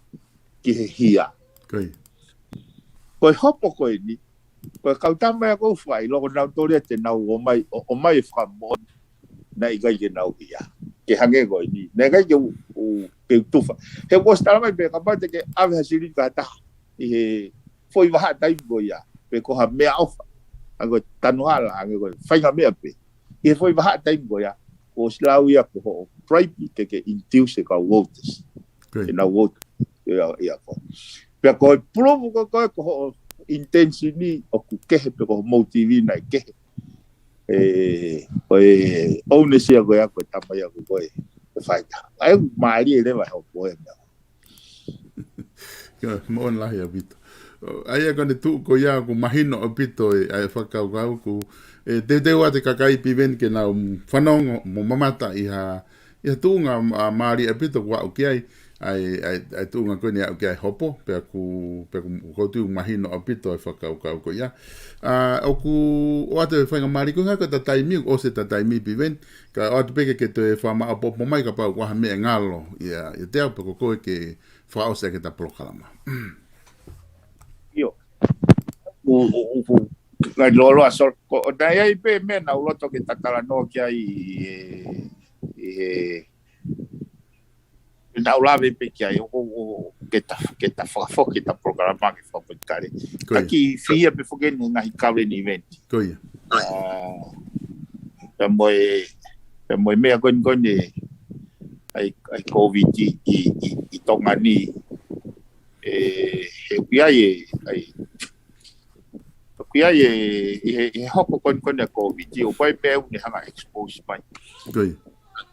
ki he hia. Ko e hopo ko eni, ko e kau tama ia ko fakaʻilo, ko nautolu ia te nau ʻomai, ʻo, ʻomai e fakamoʻoni naʻe ʻikai ke nau hia. Ke hangē ko eni, naʻe ʻikai ke u, u, ke u tufa. He kuo ʻosi tala mai pē kapau te ke ʻave ha silini ki ha taha ʻi he foʻi vahaʻa taimi ko ia, pe ko ha meʻaʻofa, hangē ko e Tanu Hala, hangē ko e faʻahinga meʻa pē. ʻI he foʻi vahaʻa taimi ko ia, kuo ʻosi lau ia ko hoʻo bribe te ke induce e kau voters. Ke nau vote. Ia, ia ko. Pea ko e puluvu ko, ko, ko hoʻo intention ʻoku kehe pe ko hoʻo motive naʻe kehe. Ē, ko e onus ia ko ia ko e tama ia ko, ko e, ko e faita. ʻA ia ʻoku mālie leva hoʻo poe meʻa. Ka, moʻoni lahi ʻaupito. ʻA ia ko ʻene tuʻu ko ia ʻoku mahino ʻaupito e, ʻa e fakakaukau ʻoku, ē, teuteu atu e kakai Piveni ke nau fanongo mo mamata ʻi ha, ʻi ha tuʻunga, ā, mālie ʻaupito ʻoku aʻu ki ai, ʻa e, ʻa e, ʻa e tuʻunga ko eni aʻu ki ai hopo, pea ʻoku, pea ʻoku, ʻoku ou tui ʻoku mahino ʻaupito e fakakaukau ko ia. Ā, ʻoku ʻoatu e faingamālie ko e ngaahi ko e ta taimi, ʻosi e ta taimi Piveni, ka ʻoatu pē ke ke toe fakamaʻopoʻopo mai kapau ʻoku ʻi ai ha meʻa ʻe ngalo ia, ia te au pe ko koe ke fakaʻosi ʻaki ʻeta polokalama. ʻIo. ʻOku, ʻoku, ʻoku, ngai loloa sol, ko, ʻo naʻe ʻi ai pē meʻa naʻa ku loto ke ta talanoa ki ai ʻi he, ʻi he, naʻa ku lave pē ki ai, ʻo, ʻo, ʻo, ke ta, ke ta fakafoki ʻeta polokalama ke fakapoʻuli kale. Ko ia. Taki fia pē foki ʻeni ngaahi current event. Ko ia. Ā, pea mo e, pea mo e meʻa ko eni ko eni, ʻa e, ʻa e Covid ʻi, ʻi, ʻi, ʻi Tonga ni, ē, he ʻoku ʻi ai e, ʻa e, ʻoku ʻi ai e, ʻi he, ʻi he hoko ko eni ko eni ʻa e Covid, ʻoku ʻi ai e meʻa ʻoku ne hanga expose mai. Ko ia.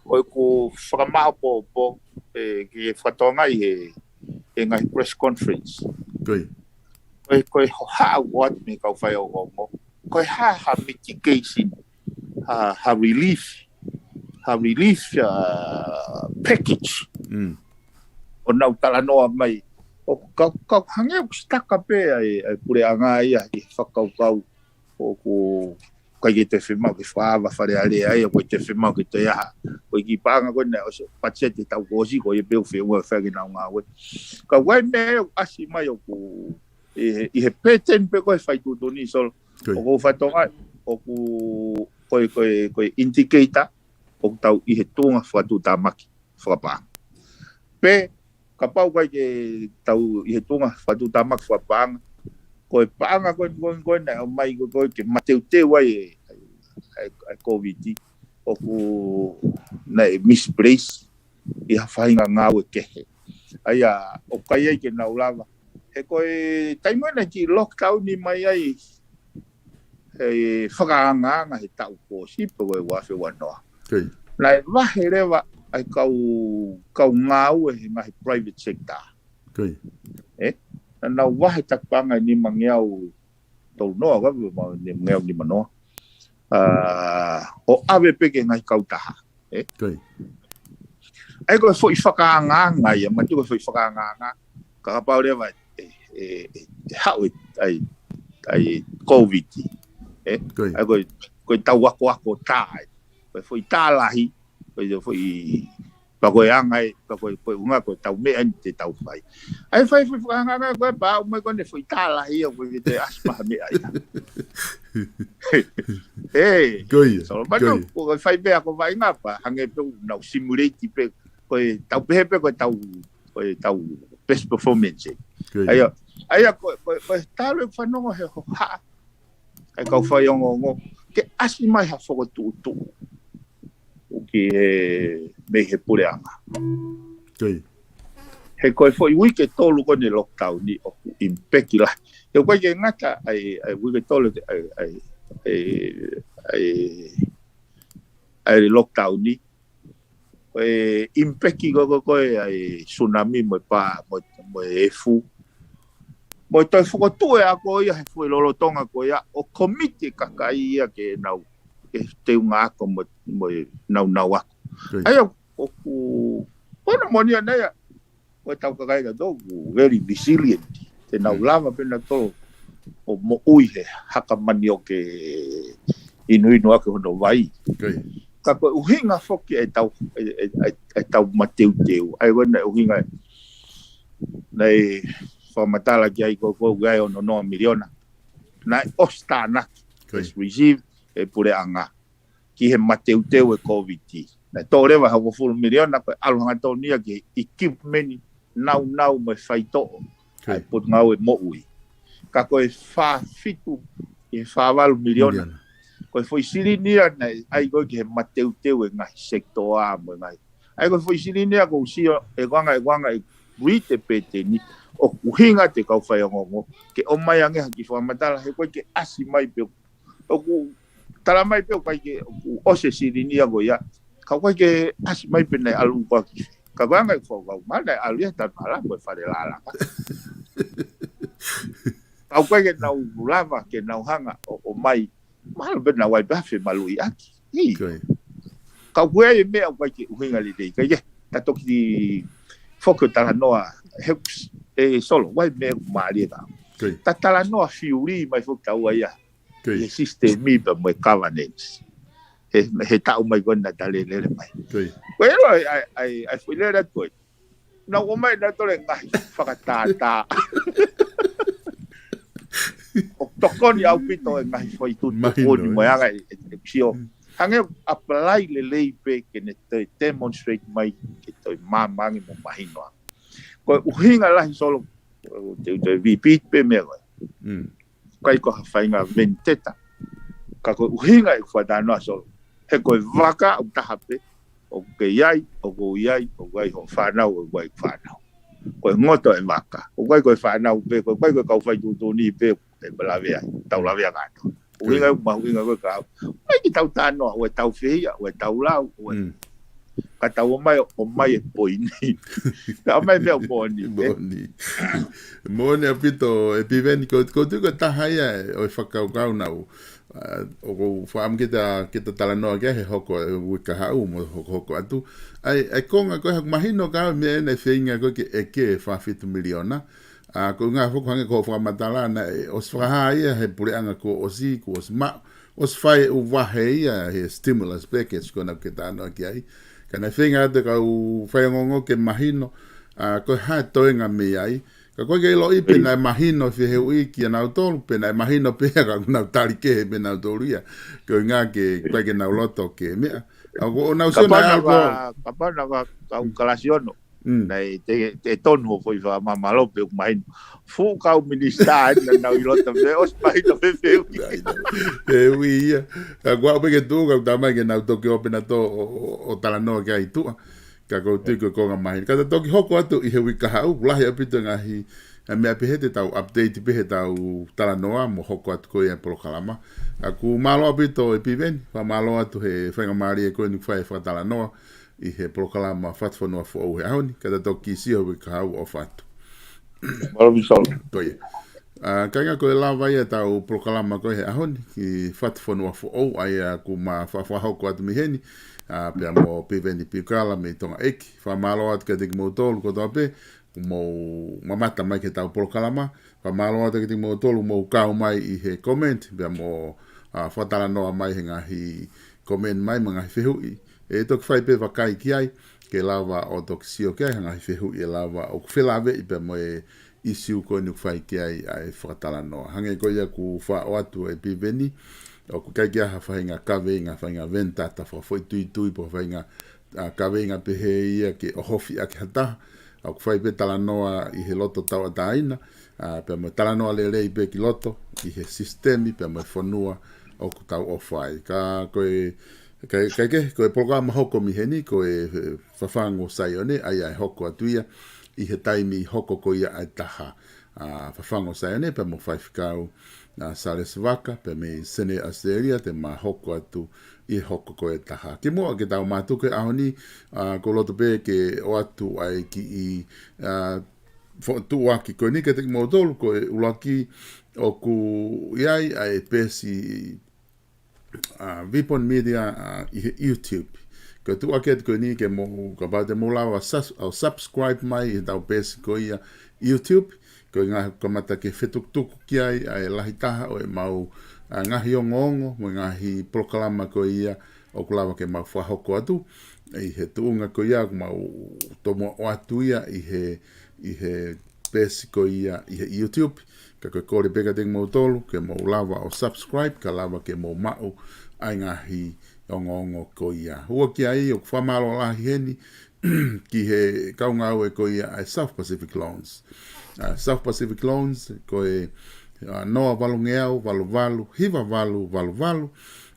ʻOku ou fakamaʻopoʻopo, ē, ke fakatokangaʻi he, he ngaahi press conference. Ko ia. Ko e, ko e hohaʻa ʻoku ʻoatu mei he kau faiongoongo. Ko e hā ha mitigation, ha, ha relief, ha relief, ā, package. ʻO nau talanoa mai. ʻOku kau, kau hangē ʻoku sitaka pē ʻa e, ʻa e puleʻanga ia ʻi he fakakaukau. ʻoku ʻikai ke toe fiemaʻu ke fakaava Fale Alea ia, ʻoku ʻikai toe fiemaʻu ke toe ʻai ha. Ko e kiʻi paʻanga ko ē naʻe ʻosi patiseti he taʻu kuo ʻosi, ko ia pē ʻoku fiemaʻu ke fai ke nau ngāue. Ka ʻoku ʻi ai e meʻa ia ʻoku ʻasi mai ʻoku ʻi he, ʻi he pattern pē ko ē fai tuʻutuʻuni Solo. Ko ia. ʻOku ou fakatokangaʻi, ʻoku, ko e, ko e, ko e indicator, ʻoku tau ʻi he tuʻunga fakatuʻutāmaki fakapaʻanga. Pe, kapau ʻoku ʻikai ke tau ʻi he tuʻunga fakatuʻutāmaki fakapaʻanga, ko e paʻanga ko ē, ko ē, ko ē naʻe ʻomai ko ē, ko ē ke mateuteu ai e, e, e, e Covid, ʻoku naʻe misplace ʻi ha faʻahinga ngāue kehe. ʻA ia, ʻoku ʻikai ai ke nau lava. He ko e taimi naʻe kiʻi lockdown mai ai, he fakaangaanga he taʻu kuo ʻosi pe ko e ua afe ua noa. Ko ia. Naʻe vahe leva ʻa e kau, kau ngāue he ngaahi private sector. Ko ia. Ē? Naʻa nau vahe taku paʻanga ʻe nimangeau tolu noa, ka ma nimangeau nima noa. ʻA, ʻo ʻave pē ki he ngaahi kautaha. Ē? Ko ia. ʻA ia ko e foʻi fakaangaanga ia, ma tu ko e foʻi fakaangaanga. Ka kapau leva ʻe, ʻe, ʻe, ʻe haʻu e, ʻa e, ʻa e Covid. Ē? Ko ia. ʻA ia ko e, ko e tau akoako tā ē. Ko e foʻi tā lahi, ko e foʻi, pea ko e anga ē, pea ko e, ko e ʻuhinga ko e tau meʻa ni te tau fai. ʻA ia fai foʻi fakaangaanga ko ē pea ʻomai ko ē ne foʻi tā lahi ia, ko e te ʻasi pē ha meʻa ia. Ē, Ko ia, Solo, ma ko tu, ia. ko e fai pē ʻa ko e vaʻinga pea, hangē pē ʻoku nau simulate pē, ko e tau pehē pē ko e tau, ko e tau best performance ē. Ko ia. ʻA ia, ʻa ia ko, ko, ko e talu e fanongo he hohaʻa ʻa e kau faiongoongo, ke ʻasi mai ha fokotuʻutuʻu ki he, mei he puleʻanga. Ko ia. He ko e foʻi uike ʻe tolu ko ē ne lockdown ni ʻoku impact lahi. He ʻoku ʻikai ke ngata ʻa e, ʻa e uike ʻe tolu ʻa e, ʻa e, ʻa e, ʻa e, ʻa e lockdown ni. Ko e impact ko ē, ko ē, ko ē ʻa e tsunami mo e pā, mo, mo e efu. Mo e toe fokotuʻu e ako ia he foʻi lolotonga ko ia ʻo commit e kakai ia ke nau, ke teunga ako mo, mo e nau nau ako. Ko ia. ʻA ia ʻoku, ʻoku, ko hono moʻoni ʻana ia, ko e tau kakai ka tau, very resilient. Te nau Mm. lava pē nautolu ʻo moʻui he haka manioke inuinu ake hono vai. Ko ia. Ka ko e ʻuhinga foki e tau, e, e, e, e tau mateuteu. ʻA ia ko e naʻe ʻuhinga e, naʻe fakamatala ki ai ko, ko ʻoku ʻi ai ono noa miliona. Naʻe ʻosi tānaki, Ko ia. ʻosi receive e puleʻanga ki he mateuteu e Covid. Naʻe toʻo leva hongofulu miliona ko e ʻalu hangatonu ia ki he equipment, naunau mo e faitoʻo. Ko ia. ʻA e potungāue moʻui. Ka ko e fā fitu, ʻi he fā valu miliona. Miliona. Ko e foʻi silini ia naʻe ʻai ko ē ki he mateuteu e ngaahi sekitoa mo e ngaahi. ʻA ia ko e foʻi silini ia ʻoku ou sio, ʻe ko e anga, ʻe ko e anga e uite pē te ni, ʻoku ʻuhinga atu e kau faiongoongo ke ʻomai ange ha kiʻi fakamatala, he ʻoku ʻikai ke ʻasi mai pē ʻoku tala mai pē ʻoku ʻikai ke, ʻoku ʻosi e silini ia ko ia. Ka ʻoku ʻikai ke ʻasi mai pē naʻe ʻalu ko ē ki. Ka ko e anga e fakakaukau mai naʻe ʻalu ia tanu hala ko e fale lālanga. Ka ʻoku ʻikai ke nau lava, ke nau hanga ʻo, ʻomai. Mahalo pē naʻa ʻi ai pē ha femaluʻi ʻaki. ʻIo. Ko ia. Ka ʻoku ʻi ai e meʻa ʻoku ʻikai ke ʻuhinga lelei. ʻIkai ke, ta toki foki ʻo talanoa. He, ʻe Solo, ʻoku ʻi ai e meʻa ʻoku mālie ka. Ko ia. Ta talanoa fiuli mai foki taua ia. Ko ia. He system pea mo e governance. He, he taʻu mai ko ē naʻa ta lele mai. Ko ia. Ko e ʻilo ai, ai, ai, ai foʻi lele ko ē. Naʻa ʻomai nautolu e ngaahi fakatātā. ʻOku tokoni ʻaupito e ngaahi foʻi tuʻutuʻuni Mahino, mo e ē? anga e, e, e sio. Mm. Hangē ʻoku apply lelei pē ke ne toe demonstrate mai ke toe māmani mo mahino ange. Ko e ʻuhinga lahi Solo, te u toe repeat pē meʻa ko ē. Mm. ʻIkai ko ha faʻahinga vendetta. Ka ko e ʻuhinga ʻeku fakatalanoa Solo. He ko e vaka ʻoku taha pē, ʻoku ke ʻi ai, ʻoku ou ʻi ai, ʻoku ʻi ai hoʻo fānau, ʻoku ʻi ai hoku fānau. Ko e ngoto e vaka. ʻOku ʻikai ko e fānau pē, ʻoku ʻikai ko e kau fai tuʻutuʻuni pē, ʻe lavea ai, tau lavea kātoa. ʻUhinga, ʻOi. mahuʻinga ko e kau. ʻOku ʻikai ke tau talanoa, ʻoku tau fehiʻa, ʻoku tau lau, ʻoku Mm. Ka tau ō mai, ō mai e poini. Ka ō mai meʻa moʻoni, ē? Moʻoni. Moʻoni ʻaupito, ʻe Piveni, ko, ko tu ko taha ia ʻo e fakakaukau naʻu. ʻA, ʻoku ou fakaʻamu ke ta, ke ta talanoa ki ai he hoko e uike kahaʻu mo hokohoko atu. ʻAi, ʻai konga ko ē haʻaku mahino ka meʻa ena e feinga ko ē ke ʻeke e fā fitu miliona. ʻA, ko e ʻuhinga foki hangē ko hoʻo fakamatala naʻe ʻosi fakahā ia he puleʻanga kuo ʻosi, kuo ʻosi maʻu, ʻosi fai e ʻū vahe ia he stimulus package ko ena ʻoku ke talanoa ki ai. Ka naʻe feinga atu e kau faiongoongo ke mahino, ʻa, ko e hā e toenga mei ai. Ka ʻoku ʻikai ke ʻiloʻi pe naʻe mahino fehuʻi kia nautolu, pe naʻe mahino pē ka ʻoku nau tali kehe pē nautolu ia. Ko e ʻuhinga ke, ʻikai ke nau loto ke meʻa. ʻA, ko ʻenau sio naʻe Kapana ʻalu ko ka, kapana ka, kau kalasi ono. Mm. Naʻe te, te tonu ʻo foʻi fakamāmālohi pe ʻoku mahino. Fuʻu kau minisitā ena naʻa nau ʻi loto pē, ʻosi mahino pē fehuʻi. Fehuʻi ia. Ka kuo aʻu pē ke tuʻu, ka ʻoku talamai ke nau toki ō pē nautolu ʻo, ʻo, ʻo talanoa ki ai tuʻa. Ka ʻoku ou tui ko e konga mahino. Ka ta toki hoko atu ʻi he uike kahaʻu, lahi ʻaupito e ngaahi, ʻa, meʻa pehē te tau update pē heʻetau talanoa mo hoko atu ko ia e polokalama. ʻA, ʻoku mālō ʻaupito e Piveni, fakamālō atu he faingamālie ko eni ʻoku fai e fakatalanoa ʻi he polokalama Fatufonua Foʻou he ʻaho ni, ka ta toki sio he uike kahaʻu ʻo fatu. Mālō Visolo. Ko ia. ʻA, kāinga, ko e lava ia ʻetau polokalama ko ē he ʻaho ni, ki Fatufonua Foʻou, ʻa ia ʻoku ma fa-, fakahoko atu mei heni, ʻa, pea mo Piveni Piukala mei Tonga ʻEiki. Fakamālō atu kiate kimoutolu kotoa pē, mou mamata mai ki heʻetau polokalama. Fakamālō atu kiate kimoutolu mou kau mai ʻi he comment, pea mo, ʻa, fakatalanoa mai he ngaahi comment mai, mo e ngaahi fehuʻi. ʻE toki fai pē vakai ki ai, ke lava ʻo toki sio ki ai, ha ngaahi fehuʻi ʻe lava ʻoku felāveʻi pea mo e ʻisiū ko eni ʻoku fai ki ai ʻa e fakatalanoa. Hangē ko ia ʻoku faʻo atu e Piveni, ʻoku ʻikai ke ʻi ai ha faʻahinga kaveinga, faʻahinga venue tata fakafoʻituitui, pe ko ha faʻahinga, ʻa, kaveinga pehē ia ke ʻohofi ʻaki ha taha. ʻOku fai pē talanoa ʻi he loto tauʻatāina, ʻa, pea mo e talanoa lelei pē ki loto, ʻi he sisitemi, pea mo e fonua ʻoku tau ʻofa ai. Ka ko e, ka, ka ke, ko e polokalama hoko mei heni, ko e, e Fafangu ʻo Saione, ʻa ia ʻe hoko atu ia, ʻi he taimi hoko ko ia ʻa e taha. ʻA, Fafangu ʻo Saione, pea mo Faifekau, ʻa, Salesi Vaka, pea mei Senē ʻAositelēlia, te ma hoko atu ʻi he hoko ko ē ʻa e taha. Kimuʻa ke tau mātuku he ʻaho ni, ʻa, ʻoku ou loto pē ke ʻoatu ʻa e kiʻi, ʻa, fokotuʻuaki ko eni kiate kimoutolu, ko e ʻuluaki ʻoku ʻi ai ʻa e peesi, ʻa, Vipon Media, ʻa, ʻi he YouTube. Ko e tuʻuaki atu ko eni ke mou, kapau te mou lava sus-, ʻo subscribe mai ʻi heʻetau peesi ko ia YouTube, ko e ʻuhinga ʻoku kamata ke fetukutuku ki ai ʻa e lahi taha ʻo ʻemau, ʻa, ngaahi ongoongo, mo e ngaahi polokalama ko ia ʻoku lava ke mau fakahoko atu. ʻI he tuʻunga ko ia ʻoku mau tomuʻa ʻoatu ia ʻi he, ʻi he peesi ko ia ʻi he YouTube. Ka ko e kole pē kiate kimoutolu, ke mou lava ʻo subscribe, ka lava ke mou maʻu ʻa e ngaahi ongoongo ko ia. Ua ki ai, ʻoku fakamālō lahi heni, ki he kau ngāue ko ia ʻa e South Pacific Loans. ʻA, South Pacific Loans, ko e, ʻa, noa valungeau, valu valu, hiva valu, valu valu,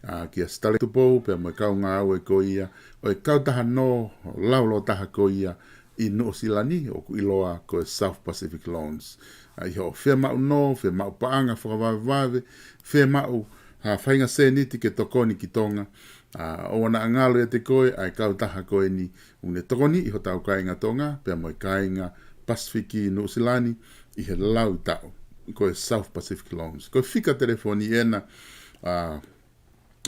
ʻa, kia Sitaleki Tupou, pea mo e kau ngāue ko ia, ʻo e kautaha nō, laulōtaha ko ia, ʻi Nuʻusila ni, ʻoku ʻiloa ko e South Pacific Loans. ʻA, ʻi hoʻo fiemaʻu nō, fiemaʻu paʻanga fakavavevave, fiemaʻu ha faʻahinga sēniti ke tokoni ki Tonga, ʻa, ʻoua naʻa ngalo ʻiate koe ʻa e kautaha ko eni, ʻoku ne tokoniʻi hotau kāinga Tonga, pea mo e kāinga Pasifiki Nuʻusila ni, ʻi he laui taʻu, ko e South Pacific Loans. Ko e fika telefoni ena, ʻa,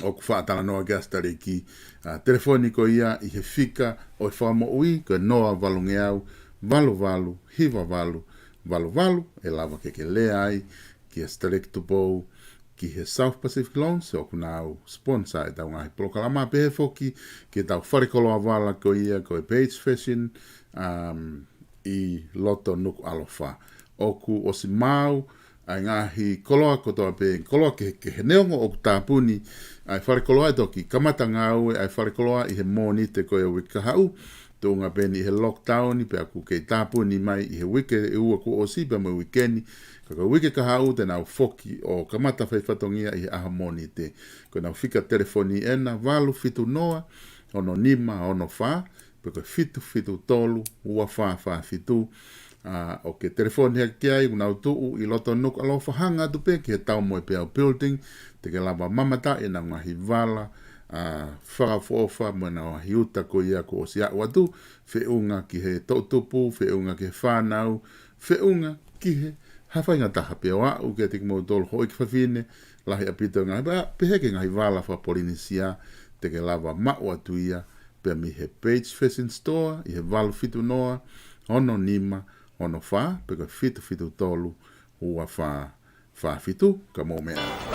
ʻoku faʻa talanoa ki ai ʻa Sitaleki, ʻa, telefoni ko ia ʻi he fika ʻo e fakamoʻui, ko e noa valungeau, valu valu, hiva valu, valu valu, ʻe lava ke ke lea ai kia Sitaleki Tupou, ki he South Pacific Loans, ʻoku nau sponsor ʻetau ngaahi polokalama, pehē foki ki heʻetau fale koloa vala ko ia, ko e Page Fashion, um, ʻi loto Nukuʻalofa. ʻOku ʻosi maau ʻa e ngaahi koloa kotoa pē, koloa kehekehe, neongo ʻoku tāpuni ʻa e fale koloa, ʻe toki kamata ngāue ʻa e fale koloa ʻi he Mōnite ko ia uike kahaʻu, tuʻunga pē eni he lockdown, pea ʻoku kei tāpuni mai ʻi he uike ʻe ua kuo ʻosi, pea mo e uike ni, ka ko e uike kahaʻu te nau foki ʻo kamata fai fatongia ʻi he ʻaho Mōnite. Ko ʻenau fika telefoni ena, valu fitu noa, ono nima ono fā, pe ko e fitu fitu tolu, ua fā fā fitu. ʻA, ʻoku ke telefoni hake ki ai, ʻoku nau tuʻu ʻi loto Nukuʻalofa, hanga atu pē ki he Taumoepeau Building, te ke lava mamata ʻenau ngaahi vala, ʻa, fakaʻofoʻofa mo ʻenau ngaahi uta ko ia kuo ʻosi aʻu atu, feʻunga ki he toʻutupu, feʻunga ki he fānau, feʻunga ki he ha faʻahinga taha pē ʻo aʻu kiate kimoutolu houʻeiki fafine, lahi ʻaupito e ngaahi, pea, pehē ki he ngaahi vala faka-Polinisia, te ke lava maʻu atu ia, pea mei he Page Fashion Store, ʻi he valu fitu noa, ono nima, ono fā, pe ko e fitu fitu tolu, ua fā fā fitu, ka mou meʻa.